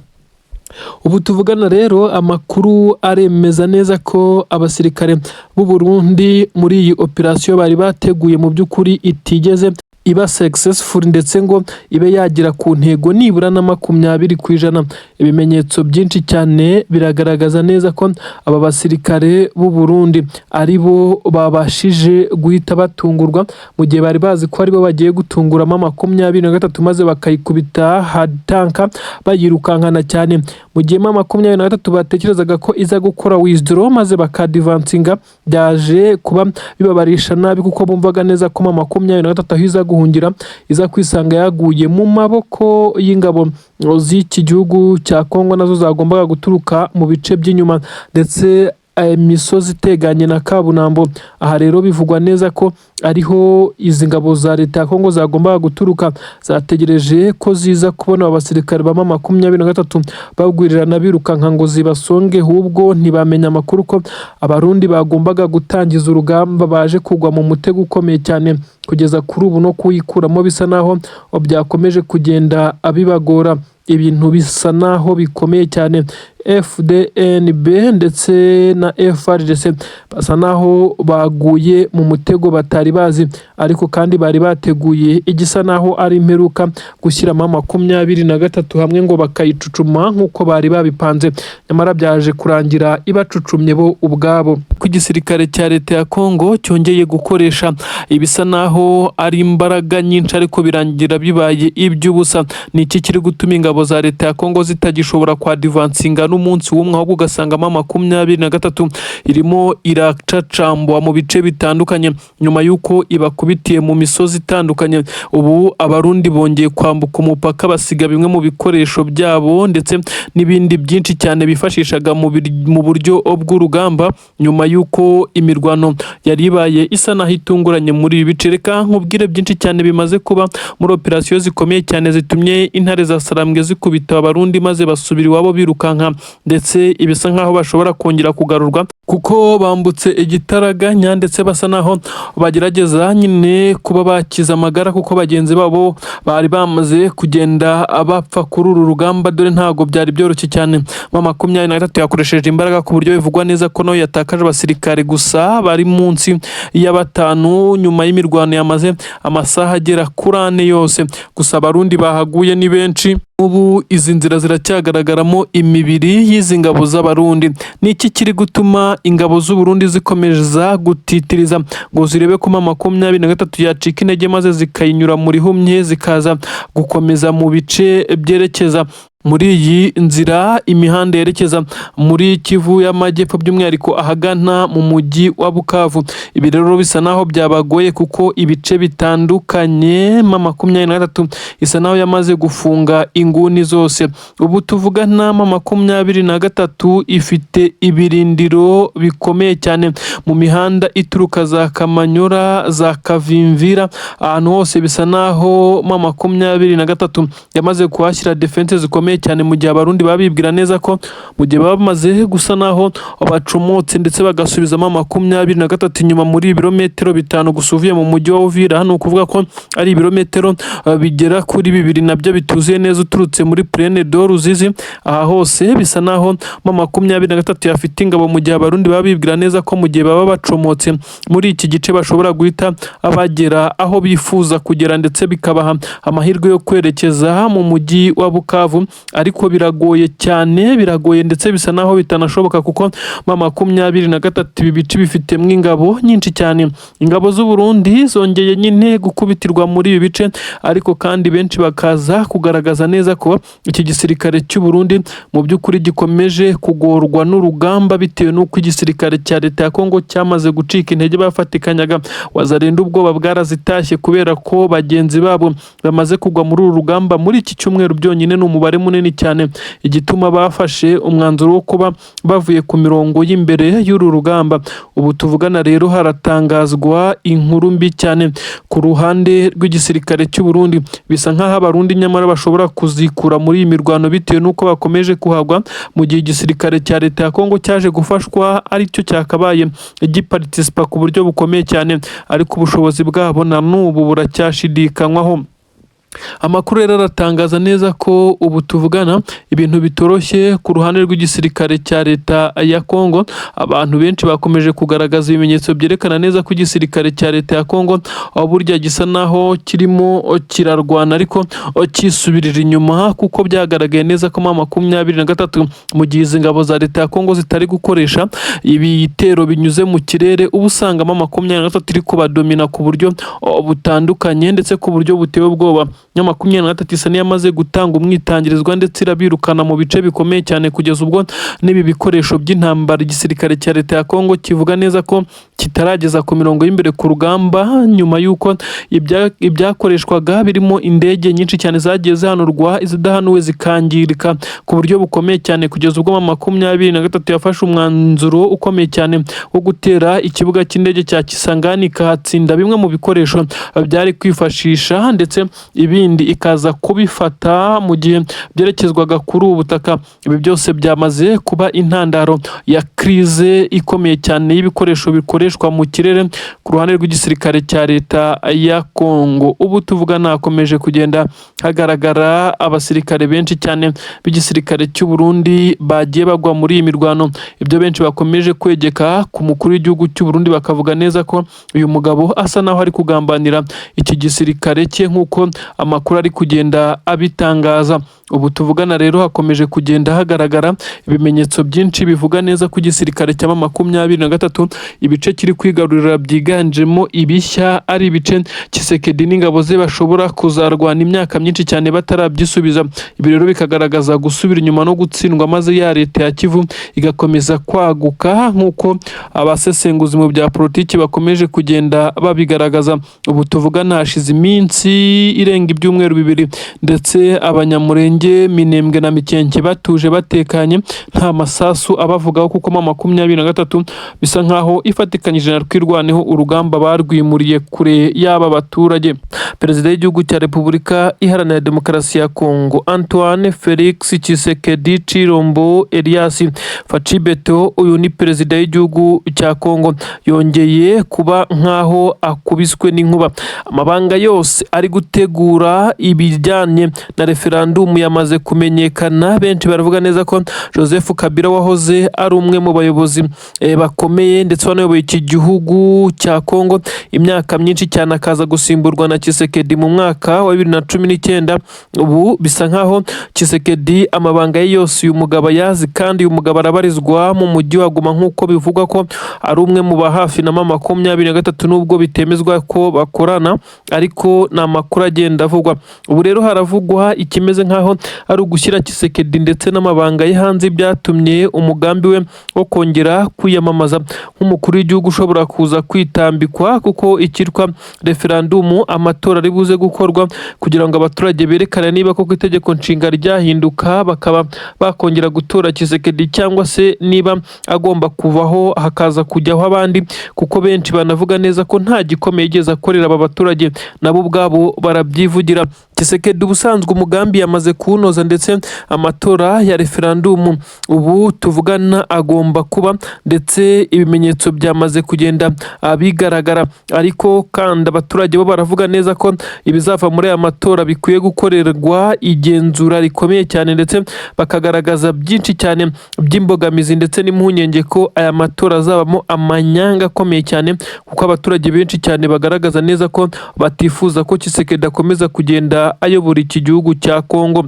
Speaker 1: Ubu tuvugana rero, amakuru aremeza neza ko abasirikare b'u Burundi muri iyi operasiyo bari bateguye mu by'ukuri itigeze iba successful, ndetse ngo ibe yagera ku ntego nibura na 20%. Ibimenyetso byinshi cyane biragaragaza neza ko aba basirikare b'u Burundi ari bo babashije guhita batungurwa, mu gihe bari bazi ko aribo bagiye gutunguramo 23 maze bakayikubita hatanka bayirukankana cyane, mu gihe M23 batekerezaga ko iza gukora withdraw maze bakadvancinga. Byaje kuba bibabarisha nabi, kuko bumvaga neza ko M23 aho iza guhungira iza kwisanga yaguye mu maboko y'ingabo z'iki gihugu cya Kongo, nazo zagombaga guturuka mu bice by'inyuma ndetse imisozi iteganye na Kabunambo. Aha rero bivugwa neza ko ariho izi ngabo za leta ya Kongo zagombaga guturuka, zategereje ko ziza kubona aba basirikare ba M23 bagwirirana birukanka ngo zibasonge, ahubwo ntibamenya amakuru ko Abarundi bagombaga gutangiza urugamba. Baje kugwa mu mutego ukomeye cyane, kugeza kuri ubu no kuyikuramo bisa naho byakomeje kugenda bibagora. Ibintu bisa naho bikomeye cyane. FDNB ndetse na FARDC basa naho baguye mu mutego batari bazi, ariko kandi bari bateguye igisa naho ari imperuka, gushyiramo 23 hamwe ngo bakayicucuma nk'uko bari babipanze, nyamara byaje kurangira ibacucumye bo ubwabo. Ko igisirikare cya leta ya Kongo cyongeye gukoresha ibisa naho ari imbaraga nyinshi, ariko birangira bibaye iby'ubusa. Ni iki kiri gutuma ingabo za leta ya Kongo zitagishobora kwadvancinga n'umunsi w'umwe, ahubwo ugasangamo 23 irimo iracacambwa mu bice bitandukanye nyuma y'uko ibakubitiye mu misozi itandukanye? Ubu Abarundi bongeye kwambuka umupaka, basiga bimwe mu bikoresho byabo ndetse n'ibindi byinshi cyane bifashishaga mu buryo bw'urugamba, nyuma y'uko imirwano yari ibaye isa naho itunguranye muri ibi bice. Reka nkubwire byinshi cyane bimaze kuba muri operasiyo zikomeye cyane zitumye intare za Sarambwe zikubita Abarundi maze basubira iwabo birukanka, ndetse ibisa nkaho bashobora kongera kugarurwa kuko bambutse igitaraganya, ndetse basa naho bagerageza nyine kuba bakiza amagara, kuko bagenzi babo bari bamaze kugenda bapfa kuri uru rugamba. Dore ntabwo byari byoroshye cyane. M23 yakoresheje imbaraga ku buryo bivugwa neza ko nawe yatakaje abasirikare gusa bari munsi ya batanu, nyuma y'imirwano yamaze amasaha agera kuri 4 yose. Gusa Abarundi bahaguye ni benshi. Ubu izi nzira ziracyagaragaramo imibiri y'izi ngabo z'Abarundi. Ni iki kiri gutuma ingabo z'Uburundi zikomeza gutitiriza ngo zirebe ko M23 yacika intege maze zikayinyura mu rihumye, zikaza gukomeza mu bice byerekeza muri iyi nzira, imihanda yerekeza muri Kivu y'Amajyepfo, by'umwihariko ahagana mu mujyi wa Bukavu? Ibi rero bisa naho byabagoye, kuko ibice bitandukanye M23 isa naho yamaze gufunga inguni zose. Ubu tuvugana, M23 ifite ibirindiro bikomeye cyane mu mihanda ituruka za Kamanyura, za Kavimvira, ahantu hose bisa naho M23 yamaze kuhashyira defense zikomeye cyane, mu gihe Abarundi baba bibwira neza ko mu gihe baba bamaze gusa naho bacomotse ndetse bagasubizamo 23 inyuma muri ibirometero 5 gusa uvuye mu mujyi wa Uvira, ni ukuvuga ko ari ibirometero bigera kuri 2 nabyo bituzuye neza uturutse muri Plaine de Ruzizi. Aha hose bisa naho M23 yafite ingabo, mu gihe Abarundi baba bibwira neza ko mu gihe baba bacomotse muri iki gice bashobora guhita bagera aho bifuza kugera, ndetse bikabaha amahirwe yo kwerekeza mu mujyi wa Bukavu. Ariko biragoye cyane, biragoye ndetse bisa naho bitanashoboka, kuko M23 ibi bice bifitemo ingabo nyinshi cyane. Ingabo z'u Burundi zongeye nyine gukubitirwa muri ibi bice, ariko kandi benshi bakaza kugaragaza neza ko iki gisirikare cy'u Burundi mu by'ukuri gikomeje kugorwa n'urugamba, bitewe n'uko igisirikare cya leta ya Kongo cyamaze gucika intege. Bafatikanyaga Wazalendo, ubwoba bwarazitashye kubera ko bagenzi babo bamaze kugwa muri uru rugamba muri iki cyumweru byonyine. Ni umubare munini. munini cyane, igituma bafashe umwanzuro wo kuba bavuye ku mirongo y'imbere y'uru rugamba. Ubu tuvugana rero haratangazwa inkuru mbi cyane ku ruhande rw'igisirikare cy'u Burundi. Bisa nk'aho Abarundi nyamara bashobora kuzikura muri iyi mirwano bitewe n'uko bakomeje kuhagwa, mu gihe igisirikare cya leta ya Kongo cyaje gufashwa aricyo cyakabaye giparticipa ku buryo bukomeye cyane, ariko ubushobozi bwabo na n'ubu buracyashidikanywaho. Amakuru rero aratangaza neza ko ubu tuvugana ibintu bitoroshye ku ruhande rw'igisirikare cya leta ya Kongo. Abantu benshi bakomeje kugaragaza ibimenyetso byerekana neza ko igisirikare cya leta ya Kongo aho burya gisa naho kirimo kirarwana ariko kisubirira inyuma, kuko byagaragaye neza ko M23, mu gihe izi ngabo za leta ya Kongo zitari gukoresha ibitero binyuze mu kirere, uba usanga M23 iri kubadomina ku buryo butandukanye ndetse ku buryo buteye ubwoba. M23 isa n'iyamaze gutanga umwitangirizwa ndetse irabirukana mu bice bikomeye cyane, kugeza ubwo n'ibi bikoresho by'intambara igisirikare cya leta ya Kongo kivuga neza ko kitarageza ku mirongo y'imbere ku rugamba, nyuma y'uko ibyakoreshwaga birimo indege nyinshi cyane zagiye zihanurwa, izidahanuwe zikangirika ku buryo bukomeye cyane, kugeza ubwo M23 yafashe umwanzuro ukomeye cyane wo gutera ikibuga cy'indege cya Kisangani, ikahatsinda bimwe mu bikoresho byari kwifashisha, ndetse ibindi ikaza kubifata mu gihe byerekezwaga kuri ubu butaka. Ibi byose byamaze kuba intandaro ya crise ikomeye cyane y'ibikoresho bikoreshwa mu kirere ku ruhande rw'igisirikare cya leta ya Kongo. Ubu tuvugana hakomeje kugenda hagaragara abasirikare benshi cyane b'igisirikare cy'u Burundi bagiye bagwa muri iyi mirwano. Ibyo benshi bakomeje kwegeka ku mukuru w'igihugu cy'u Burundi, bakavuga neza ko uyu mugabo asa naho ari kugambanira iki gisirikare cye, nk'uko amakuru ari kugenda abitangaza. Ubu tuvugana rero hakomeje kugenda hagaragara ibimenyetso byinshi bivuga neza ko igisirikare cya M23 ibice kiri kwigarurira byiganjemo ibishya ari ibice Tshisekedi n'ingabo ze bashobora kuzarwana imyaka myinshi cyane batarabyisubiza. Ibi rero bikagaragaza gusubira inyuma no gutsindwa, maze ya leta ya Kivu igakomeza kwaguka, nk'uko abasesenguzi mu bya politiki bakomeje kugenda babigaragaza. Ubu tuvugana hashize iminsi irenga ibyumweru 2 ndetse Abanyamurenge, Minembwe na Mikenke batuje batekanye, nta masasu abavugaho, kuko M23 bisa nkaho ifatikanyije na Twirwaneho urugamba barwimuriye kure y'aba baturage. Perezida w'igihugu cya Repubulika Iharanira Demokarasi ya Kongo, Antoine Felix Tshisekedi Tshilombo Elias Fatshi Béton, uyu ni perezida w'igihugu cya Kongo, yongeye kuba nkaho akubiswe n'inkuba. Amabanga yose ari gutegura ibijyanye na referandumu yamaze kumenyekana. Benshi baravuga neza ko Joseph Kabila wahoze ari umwe mu bayobozi bakomeye ndetse wanayoboye iki gihugu cya Kongo imyaka myinshi cyane, akaza gusimburwa na Tshisekedi mu mwaka wa 2019. Ubu bisa nkaho Tshisekedi amabanga ye yose uyu mugabo ayazi, kandi uyu mugabo arabarizwa mu mujyi wa Goma, nk'uko bivugwa ko ari umwe mu ba hafi na M23, nubwo bitemezwa ko bakorana, ariko ni amakuru agenda avugwa. Ubu rero haravugwa ikimeze nkaho ari ugushyira Tshisekedi ndetse n'amabanga ye hanze, byatumye umugambi we wo kongera kwiyamamaza nk'umukuru w'igihugu ushobora kuza kwitambikwa, kuko icyitwa referandumu, amatora ari buze gukorwa kugira ngo abaturage berekane niba koko itegeko nshinga ryahinduka bakaba bakongera gutora Tshisekedi, cyangwa se niba agomba kuvaho hakaza kujyaho abandi, kuko benshi banavuga neza ko nta gikomeye yigeze akorera aba baturage, nabo ubwabo barabyivugira. Tshisekedi ubusanzwe umugambi yamaze kuwunoza, ndetse amatora ya referandumu ubu tuvugana agomba kuba, ndetse ibimenyetso byamaze kugenda bigaragara. Ariko kandi abaturage bo baravuga neza ko ibizava muri aya matora bikwiye gukorerwa igenzura rikomeye cyane, ndetse bakagaragaza byinshi cyane by'imbogamizi ndetse n'impungenge ko aya matora azabamo amanyanga akomeye cyane, kuko abaturage benshi cyane bagaragaza neza ko batifuza ko Tshisekedi akomeza kugenda ayobora iki gihugu cya Kongo.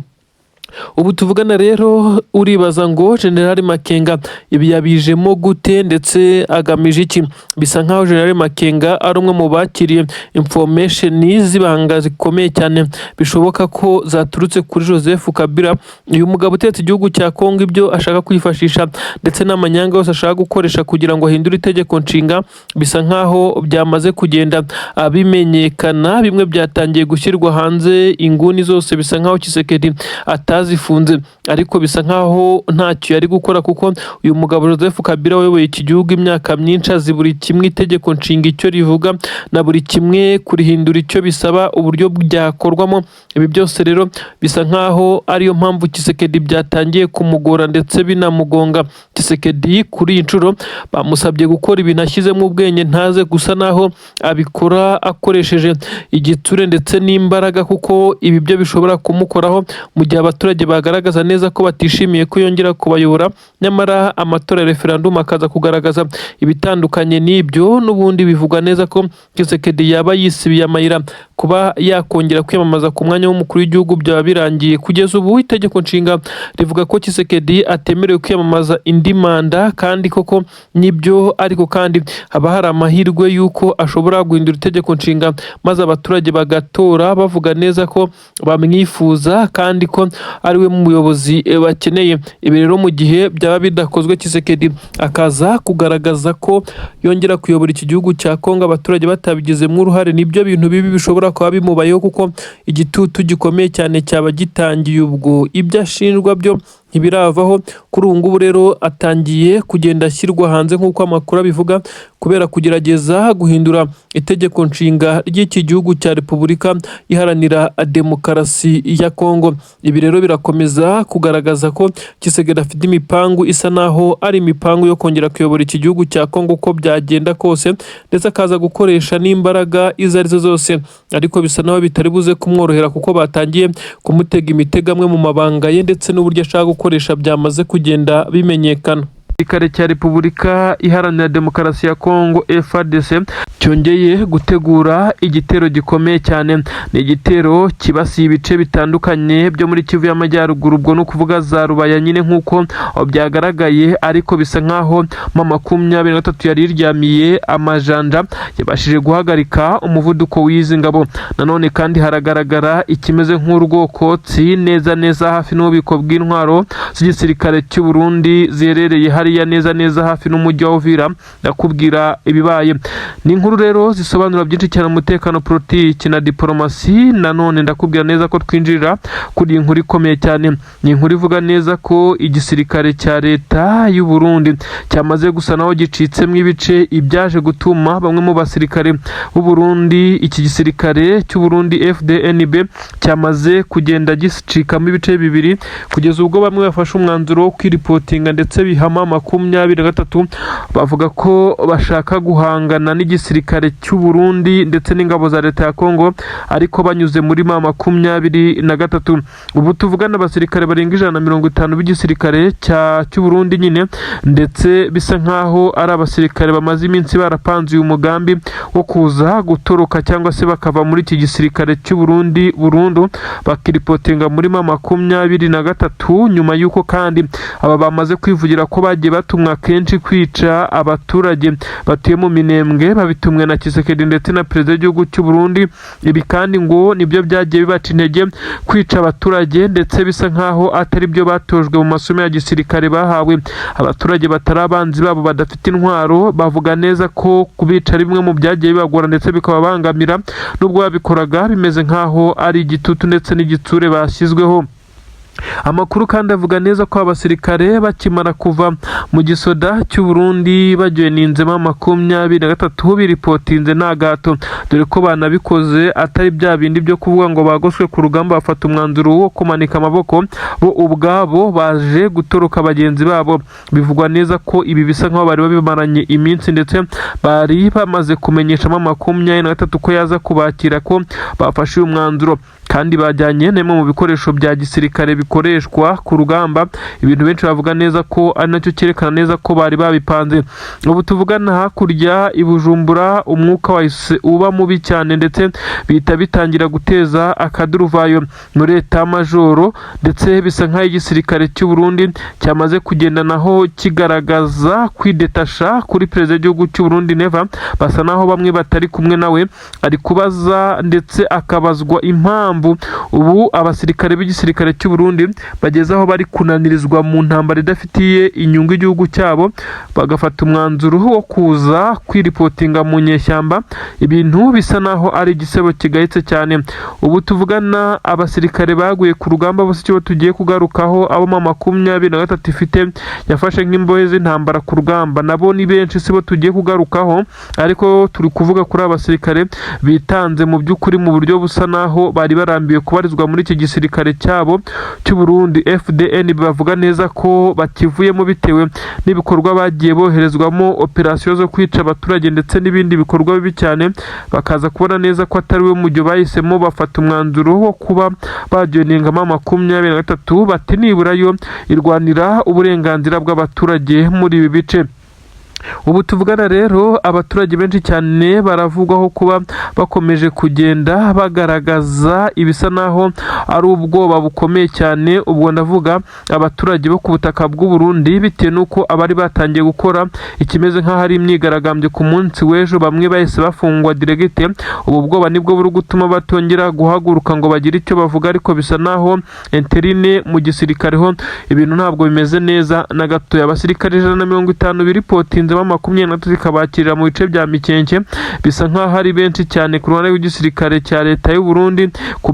Speaker 1: Ubu tuvugana rero uribaza ngo General Makenga ibi yabijemo gute ndetse agamije iki? Bisa nkaho General Makenga ari umwe mu bakiriye information z'ibanga zikomeye cyane, bishoboka ko zaturutse kuri Joseph Kabila, uyu mugabo utetse igihugu cya Kongo. Ibyo ashaka kwifashisha ndetse n'amanyanga yose ashaka gukoresha kugira ngo ahindure itegeko nshinga bisa nkaho byamaze kugenda bimenyekana, bimwe byatangiye gushyirwa hanze inguni zose. Bisa nkaho Tshisekedi atazi Yarazifunze, ariko bisa nkaho ntacyo yari gukora, kuko uyu mugabo Joseph Kabila wayoboye iki gihugu imyaka myinshi azi buri kimwe itegeko nshinga icyo rivuga na buri kimwe kurihindura icyo bisaba, uburyo byakorwamo. Ibi byose rero bisa nkaho ariyo mpamvu Tshisekedi byatangiye kumugora ndetse binamugonga. Tshisekedi kuri iyi nshuro bamusabye gukora ibintu ashyizemo ubwenge, ntaze gusa naho abikora akoresheje igitsure ndetse n'imbaraga, kuko ibi byo bishobora kumukoraho mu gihe abaturage bagaragaza neza ko batishimiye ko yongera kubayobora, nyamara amatora ya referendum akaza kugaragaza ibitandukanye n'ibyo. N'ubundi bivugwa neza ko Tshisekedi yaba yisibiye amayira kuba yakongera kwiyamamaza ku mwanya w'umukuru w'igihugu, byaba birangiye. Kugeza ubu itegeko nshinga rivuga ko Tshisekedi atemerewe kwiyamamaza indi manda, kandi koko nibyo, ariko kandi haba hari amahirwe y'uko ashobora guhindura itegeko nshinga maze abaturage bagatora bavuga neza ko bamwifuza kandi ko ari we muyobozi bakeneye. Ibi rero mu gihe byaba bidakozwe, Tshisekedi akaza kugaragaza ko yongera kuyobora iki gihugu cya Kongo abaturage batabigizemo uruhare, nibyo bintu bibi bishobora kuba bimubayeho, kuko igitutu gikomeye cyane cyaba gitangiye. Ubwo ibyo ashinjwa byo ntibiravaho. Kuri ubu ngubu rero atangiye kugenda ashyirwa hanze nk'uko amakuru abivuga, kubera kugerageza guhindura itegeko nshinga ry'iki gihugu cya Repubulika Iharanira Demokarasi ya Kongo. Ibi rero birakomeza kugaragaza ko Tshisekedi afite imipangu isa naho ari imipangu yo kongera kuyobora iki gihugu cya Kongo uko byagenda kose, ndetse akaza gukoresha n'imbaraga izo arizo zose, ariko bisa naho bitari buze kumworohera, kuko batangiye kumutega imitego. Amwe mu mabanga ye ndetse n'uburyo ashaka gukoresha byamaze kugenda bimenyekana. Igisirikare cya Repubulika Iharanira Demokarasi ya Kongo, FARDC, cyongeye gutegura igitero gikomeye cyane. Ni igitero kibasiye ibice bitandukanye byo muri Kivu y'Amajyaruguru, ubwo ni ukuvuga za Rubaya nyine nk'uko byagaragaye, ariko bisa nkaho M23 yari iryamiye amajanja, yabashije guhagarika umuvuduko w'izi ngabo. Nanone kandi haragaragara ikimeze nk'urwokotsi neza neza hafi n'ububiko bw'intwaro z'igisirikare cy'u Burundi ziherereye hariya neza neza hafi n'umujyi wa Uvira. Ndakubwira ibibaye. Ni inkuru rero zisobanura byinshi cyane, umutekano, politiki na diporomasi. Nanone ndakubwira neza ko twinjirira kuri iyi nkuru ikomeye cyane. Ni inkuru ivuga neza ko igisirikare cya leta y'u Burundi cyamaze gusa naho gicitsemo ibice, ibyaje gutuma bamwe mu basirikare b'u Burundi, iki gisirikare cy'u Burundi FDNB cyamaze kugenda gicikamo ibice bibiri, kugeza ubwo bamwe bafashe umwanzuro wo kwiripotinga ndetse bihama 23, bavuga ko bashaka guhangana n'igisirikare cy'u Burundi ndetse n'ingabo za leta ya Kongo, ariko banyuze muri M23. Ubu tuvugana abasirikare barenga 150 b'igisirikare cy'u Burundi nyine, ndetse bisa nkaho ari abasirikare bamaze iminsi barapanze uyu mugambi wo kuza gutoroka cyangwa se bakava muri iki gisirikare cy'u Burundi burundu, bakiripotinga muri M23, nyuma y'uko kandi aba bamaze kwivugira ko bagiye batumwa kenshi kwica abaturage batuye mu Minembwe, babitumwe na Tshisekedi ndetse na perezida w'igihugu cy'u Burundi. Ibi kandi ngo nibyo byagiye bibaca intege kwica abaturage, ndetse bisa nkaho atari byo batojwe mu masomo ya gisirikare bahawe. Abaturage batari abanzi babo, badafite intwaro, bavuga neza ko kubica ari bimwe mu byagiye bibagora ndetse bikababangamira, nubwo babikoraga bimeze nkaho ari igitutu ndetse n'igitsure bashyizweho. Amakuru kandi avuga neza ko abasirikare bakimara kuva mu gisoda cy'u Burundi bajoininzemo 23, biripotinze nta gato, dore ko banabikoze atari bya bindi byo kuvuga ngo bagoswe ku rugamba bafata umwanzuro wo kumanika amaboko, bo ubwabo baje gutoroka bagenzi babo. Bivugwa neza ko ibi bisa nkaho bari babimaranye iminsi, ndetse bari bamaze kumenyeshamo 23 ko yaza kubakira ko bafashe uyu mwanzuro, kandi bajyanye n'imwe mu bikoresho bya gisirikare bikoreshwa ku rugamba, ibintu benshi bavuga neza ko ari nacyo cyerekana neza ko bari babipanze. Ubu tuvugana hakurya i Bujumbura umwuka wahise uba mubi cyane, ndetse bihita bitangira guteza akaduruvayo muri état-major, ndetse bisa nk'aho igisirikare cy'u Burundi cyamaze kugenda naho kigaragaza kwidetasha kuri perezida w'igihugu cy'u Burundi Neva. Basa naho bamwe batari kumwe nawe. Ari kubaza ndetse akabazwa impamvu mpamvu ubu abasirikare b'igisirikare cy'u Burundi bageze aho bari kunanirizwa mu ntambara idafitiye inyungu igihugu cyabo, bagafata umwanzuro wo kuza kwiripotinga mu nyeshyamba. Ibintu bisa naho ari igisebo kigayitse cyane. Ubu tuvugana, abasirikare baguye ku rugamba bose icyo tugiye kugarukaho, abo M23 ifite yafashe nk'imbohe z'intambara ku rugamba, nabo ni benshi, sibo tugiye kugarukaho, ariko turi kuvuga kuri abasirikare bitanze mu by'ukuri mu buryo busa naho bari barambiwe kubarizwa muri iki gisirikare cyabo cy'u Burundi FDN. Bavuga neza ko bakivuyemo bitewe n'ibikorwa bagiye boherezwamo, operasiyo zo kwica abaturage ndetse n'ibindi bikorwa bibi cyane, bakaza kubona neza ko atari we mujyo bahisemo, bafata umwanzuro wo kuba bajoininga M23, bati nibura yo irwanira uburenganzira bw'abaturage muri ibi bice. Ubu tuvugana rero, abaturage benshi cyane baravugwaho kuba bakomeje kugenda bagaragaza ibisa naho ari ubwoba bukomeye cyane. Ubwo ndavuga abaturage bo ku butaka bw'u Burundi, bitewe n'uko abari batangiye gukora ikimeze nk'aho ari imyigaragambyo ku munsi w'ejo, bamwe bahise bafungwa direct. Ubu bwoba nibwo buri gutuma batongera guhaguruka ngo bagire icyo bavuga, ariko bisa naho interne mu gisirikare ho ibintu ntabwo bimeze neza na gatoya. Abasirikare 150 biripotinze M23 ikabakirira mu bice bya Mikenke, bisa nk'aho ari benshi cyane ku ruhande rw'igisirikare cya leta y'u Burundi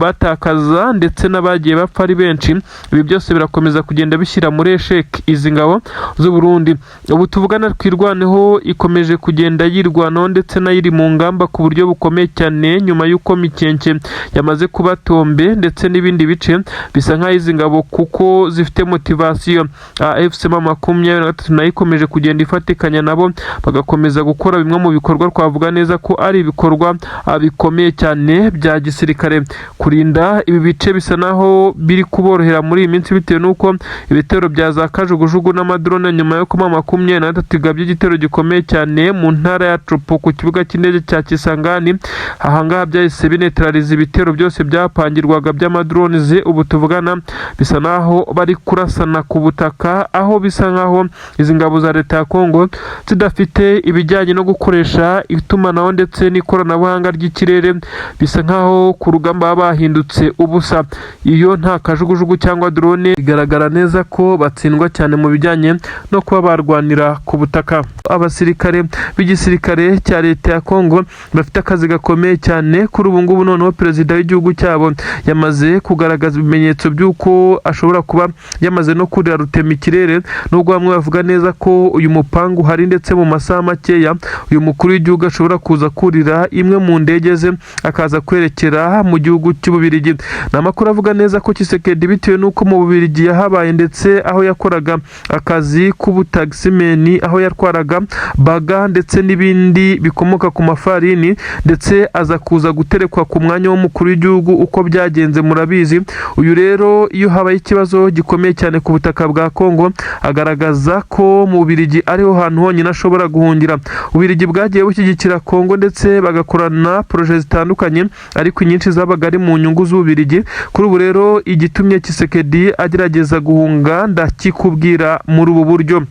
Speaker 1: kubatakaza, ndetse n'abagiye bapfa ari benshi. Ibi byose birakomeza kugenda bishyira muri échec izi ngabo z'u Burundi. Ubu tuvugana, Twirwaneho ikomeje kugenda yirwanaho, ndetse nayo iri mu ngamba ku buryo bukomeye cyane, nyuma y'uko Mikenke yamaze kuba tombe ndetse n'ibindi bice. Bisa nk'aho izi ngabo kuko zifite motivation, AFC M23 nayo ikomeje kugenda ifatikanya nabo, bagakomeza gukora bimwe mu bikorwa twavuga neza ko ari ibikorwa bikomeye cyane bya gisirikare. Kurinda ibi bice bisa naho biri kuborohera muri iyi minsi, bitewe n'uko ibitero bya za kajugujugu n'amadrone, nyuma yo kuba 23 igabye igitero gikomeye cyane mu ntara ya Tshopo ku kibuga cy'indege cya Kisangani, ahangaha byahise bineutraliza ibitero byose byapangirwaga by'amadrones. Ubu tuvugana bisa naho bari kurasana ku butaka, aho bisa nkaho izi ngabo za leta ya Kongo zidafite ibijyanye no gukoresha itumanaho ndetse n'ikoranabuhanga ry'ikirere. Bisa nkaho ku rugamba baba bahindutse ubusa. Iyo nta kajugujugu cyangwa drone, bigaragara neza ko batsindwa cyane mu bijyanye no kuba barwanira ku butaka. Abasirikare b'igisirikare cya leta ya Kongo bafite akazi gakomeye cyane kuri ubu ngubu. Noneho perezida w'igihugu cyabo yamaze kugaragaza ibimenyetso by'uko ashobora kuba yamaze no kurira rutema ikirere, nubwo bamwe bavuga neza ko uyu mupangu uhari, ndetse mu masaha makeya uyu mukuru w'igihugu ashobora kuza kurira imwe mu ndege ze akaza kwerekera mu gihugu cy'Ububirigi. Ni amakuru avuga neza ko Tshisekedi, bitewe n'uko mu Bubirigi yahabaye, ndetse aho yakoraga akazi k'ubutaximan, aho yatwaraga baga ndetse n'ibindi bikomoka ku mafarini, ndetse aza kuza guterekwa ku mwanya w'umukuru w'igihugu, uko byagenze murabizi. Uyu rero, iyo habaye ikibazo gikomeye cyane ku butaka bwa Kongo, agaragaza ko mu Bubirigi ariho hantu honyine ashobora guhungira. Ububirigi bwagiye bushyigikira Kongo ndetse bagakorana projets zitandukanye, ariko inyinshi zabaga ari mu nyungu z'Ububirigi. Kuri ubu rero, igitumye Tshisekedi agerageza guhunga ndakikubwira muri ubu buryo.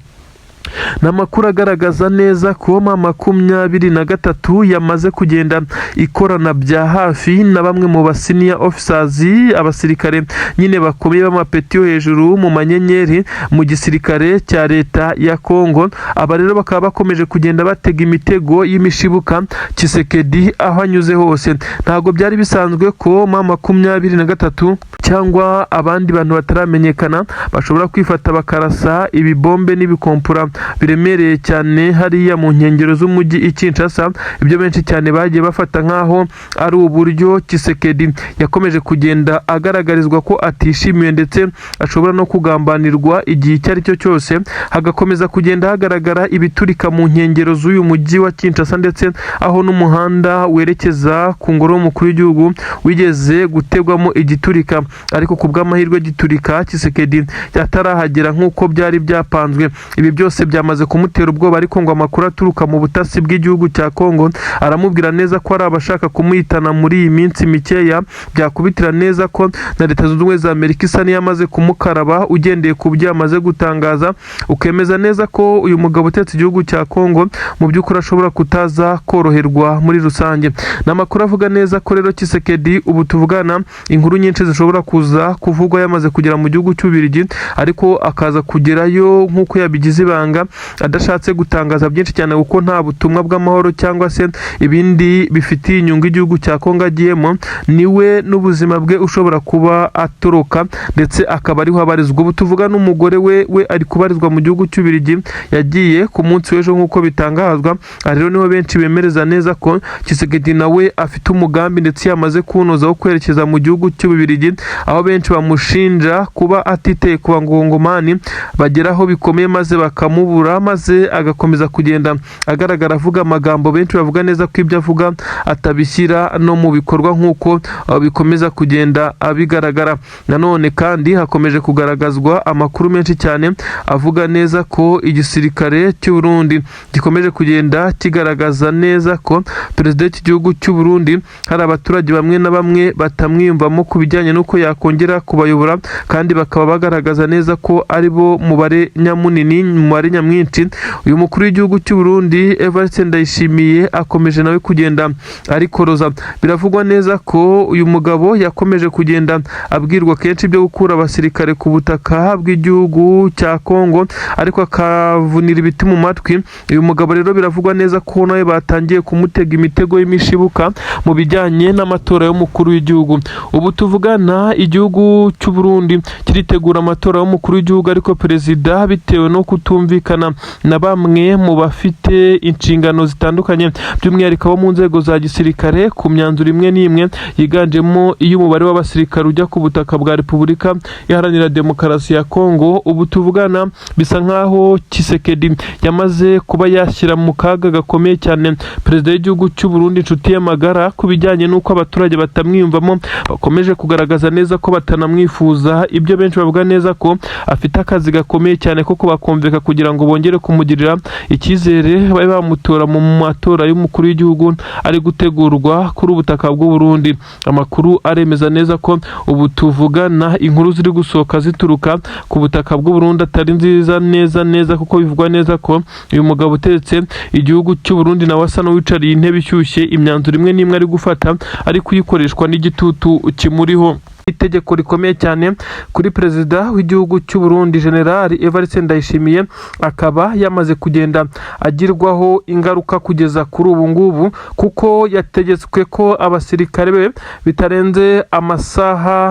Speaker 1: Ni amakuru agaragaza neza ko M23 yamaze kugenda ikorana bya hafi na bamwe mu ba senior officers, abasirikare nyine bakomeye b'amapeti yo hejuru mu manyenyeri mu gisirikare cya leta ya Kongo. Aba rero bakaba bakomeje kugenda batega imitego y'imishibuka Tshisekedi aho anyuze hose. Ntabwo byari bisanzwe ko M23 cyangwa abandi bantu bataramenyekana bashobora kwifata bakarasa ibibombe n'ibikompura biremereye cyane hariya mu nkengero z'umujyi i Kinshasa. Ibyo benshi cyane bagiye bafata nk'aho ari uburyo Tshisekedi yakomeje kugenda agaragarizwa ko atishimiwe, ndetse ashobora no kugambanirwa igihe icyo ari cyo cyose. Hagakomeza kugenda hagaragara ibiturika mu nkengero z'uyu mujyi wa Kinshasa, ndetse aho n'umuhanda werekeza ku ngoro y'umukuru w'igihugu wigeze gutegwamo igiturika, ariko ku bw'amahirwe giturika Tshisekedi atarahagera nk'uko byari byapanzwe. Ibi byose byamaze kumutera ubwoba, ariko ngo amakuru aturuka mu butasi bw'igihugu cya Kongo aramubwira neza ko hari abashaka kumuhitana muri iyi minsi mikeya. Byakubitira neza ko na Leta Zunze Ubumwe za Amerika isa n'iyamaze kumukaraba, ugendeye ku byo yamaze gutangaza, ukemeza neza ko uyu mugabo utetse igihugu cya Kongo mu by'ukuri ashobora kutaza koroherwa muri rusange. Ni amakuru avuga neza ko rero Tshisekedi ubu tuvugana inkuru nyinshi zishobora kuza kuvugwa yamaze kugera mu gihugu cy'Ububiligi, ariko akaza kugerayo nk'uko yabigize ibanga, adashatse gutangaza byinshi cyane, kuko nta butumwa bw'amahoro cyangwa se ibindi bifitiye inyungu igihugu cya Kongo agiyemo. Niwe n'ubuzima bwe ushobora kuba atoroka, ndetse akaba ariho abarizwa ubu tuvuga. N'umugore we ari kubarizwa mu gihugu cy'Ububiligi, yagiye ku munsi w'ejo nk'uko bitangazwa. Aha rero niho benshi bemereza neza ko Tshisekedi nawe afite umugambi ndetse yamaze kuwunoza wo kwerekeza mu gihugu cy'Ububiligi, aho benshi bamushinja kuba atiteye ku bangongomani bageraho bikomeye maze bakamubura, maze agakomeza kugenda agaragara avuga amagambo benshi bavuga neza ko ibyo avuga atabishyira no mu bikorwa, nk'uko bikomeza kugenda bigaragara. Nanone kandi hakomeje kugaragazwa amakuru menshi cyane avuga neza ko igisirikare cy'u Burundi gikomeje kugenda kigaragaza neza ko perezida w'iki gihugu cy'u Burundi hari abaturage bamwe na bamwe batamwiyumvamo ku bijyanye n'uko yakongera kubayobora, kandi bakaba bagaragaza neza ko ari bo mubare nyamunini, mubare nyamwinshi. Uyu mukuru w'igihugu cy'u Burundi Evariste Ndayishimiye akomeje nawe kugenda arikoroza. Biravugwa neza ko uyu mugabo yakomeje kugenda abwirwa kenshi ibyo gukura abasirikare ku butaka bw'igihugu cya Kongo, ariko akavunira ibiti mu matwi. Uyu mugabo rero biravugwa neza ko nawe batangiye kumutega imitego y'imishibuka mu bijyanye n'amatora y'umukuru w'igihugu. Ubu tuvugana igihugu cy'u Burundi kiritegura amatora y'umukuru w'igihugu, ariko perezida bitewe no kutumvikana na bamwe mu bafite inshingano zitandukanye, by'umwihariko abo mu nzego za gisirikare, ku myanzuro imwe n'imwe yiganjemo iy'umubare w'abasirikare ujya ku butaka bwa Repubulika Iharanira Demokarasi ya Kongo, ubu tuvugana bisa nkaho Tshisekedi yamaze kuba yashyira mu kaga gakomeye cyane perezida w'igihugu cy'u Burundi, inshuti ye magara, ku bijyanye n'uko abaturage batamwiyumvamo, bakomeje kugaragaza neza ko batanamwifuza. Ibyo benshi bavuga neza ko afite akazi gakomeye cyane ko kubakumvika kugira ngo bongere kumugirira icyizere, babe bamutora mu matora y'umukuru w'igihugu ari gutegurwa kuri ubutaka bw'u Burundi. Amakuru aremeza neza ko ubu tuvugana inkuru ziri gusohoka zituruka ku butaka bw'u Burundi atari nziza neza neza, kuko bivugwa neza ko uyu mugabo utetse igihugu cy'u Burundi nawe asa n'uwicariye intebe ishyushye, imyanzuro imwe n'imwe ari gufata ari kuyikoreshwa n'igitutu kimuriho. Itegeko rikomeye cyane kuri perezida w'igihugu cy'u Burundi General Evariste Ndayishimiye akaba yamaze kugenda agirwaho ingaruka kugeza kuri ubu ngubu, kuko yategetswe ko abasirikare be bitarenze amasaha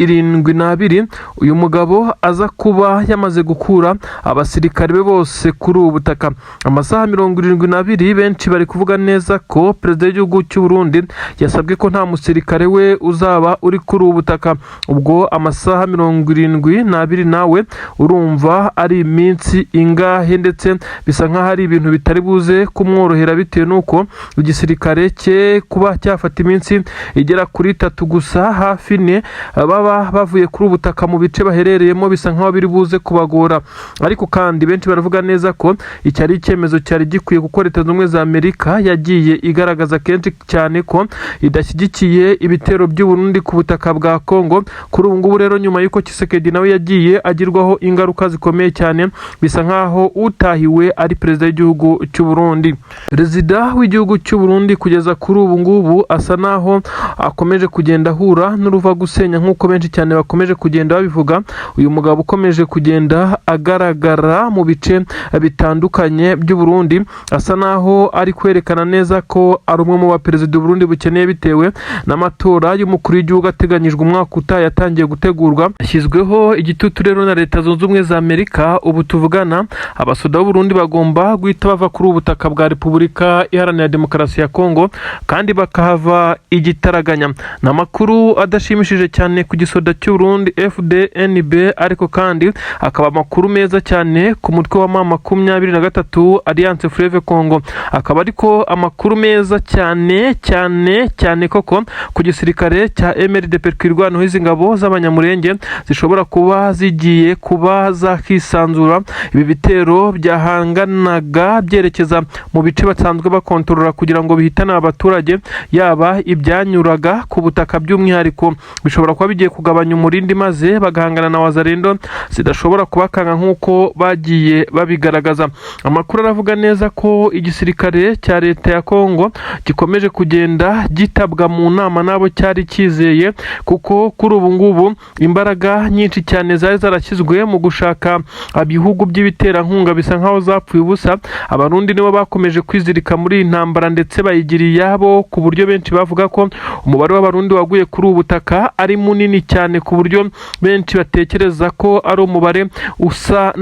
Speaker 1: 72 uyu mugabo aza kuba yamaze gukura abasirikare be bose kuri ubu butaka. Amasaha 72, benshi bari kuvuga neza ko perezida w'igihugu cy'u Burundi yasabwe ko nta musirikare we uzaba uri kuri ubu butaka. Ubwo amasaha 72 nawe urumva ari iminsi ingahe? Ndetse bisa nk'aho ari ibintu bitari buze kumworohera, bitewe n'uko igisirikare cye kuba cyafata iminsi igera kuri 3 gusa, hafi 4, baba bavuye kuri ubu butaka mu bice baherereyemo, bisa nk'aho biri buze kubagora. Ariko kandi benshi baravuga neza ko iki ari icyemezo cyari gikwiye, kuko Leta Zunze Ubumwe za Amerika yagiye igaragaza kenshi cyane ko idashyigikiye ibitero by'u Burundi ku butaka bwa Kongo. Kuri ubu ngubu rero, nyuma y'uko Tshisekedi nawe yagiye agirwaho ingaruka zikomeye cyane, bisa nk'aho utahiwe ari perezida w'igihugu cy'u Burundi. Perezida w'igihugu cy'u Burundi kugeza kuri ubu ngubu asa naho akomeje kugenda ahura n'uruva gusenya, nk'uko benshi cyane bakomeje kugenda babivuga. Uyu mugabo ukomeje kugenda agaragara mu bice bitandukanye by'u Burundi asa naho ari kwerekana neza ko ari umwe mu baperezida u Burundi bukeneye, bitewe n'amatora y'umukuru w'igihugu ateganyijwe umwaka utaha yatangiye gutegurwa. Yashyizweho igitutu rero na Leta Zunze Ubumwe za Amerika. Ubu tuvugana abasoda b'u Burundi bagomba guhita bava kuri ubu butaka bwa Repubulika Iharanira Demokarasi ya Kongo, kandi bakahava igitaraganya. Ni amakuru adashimishije cyane ku gisoda cy'u Burundi FDNB, ariko kandi akaba amakuru meza cyane ku mutwe wa M23 Alliance Fleuve Congo, akaba ariko amakuru meza cyane cyane cyane koko ku gisirikare cya MRDP. Twirwaneho, izi ngabo z'Abanyamurenge zishobora kuba zigiye kuba zakisanzura. Ibi bitero byahanganaga byerekeza mu bice basanzwe bakontorora kugira ngo bihitane abaturage, yaba ibyanyuraga ku butaka by'umwihariko, bishobora kuba bigiye kugabanya umurindi, maze bagahangana na Wazalendo zidashobora kubakanga nk'uko bagiye babigaragaza. Amakuru aravuga neza ko igisirikare cya leta ya Kongo gikomeje kugenda gitabwa mu nama n'abo cyari cyizeye, kuko kuri ubu ngubu imbaraga nyinshi cyane zari zarashyizwe mu gushaka ibihugu by'ibiterankunga bisa nkaho zapfuye ubusa. Abarundi nibo bakomeje kwizirika muri iyi ntambara, ndetse bayigira iyabo, ku buryo benshi bavuga ko umubare w'Abarundi waguye kuri ubu butaka ari munini cyane, ku buryo benshi batekereza ko ari umubare usa.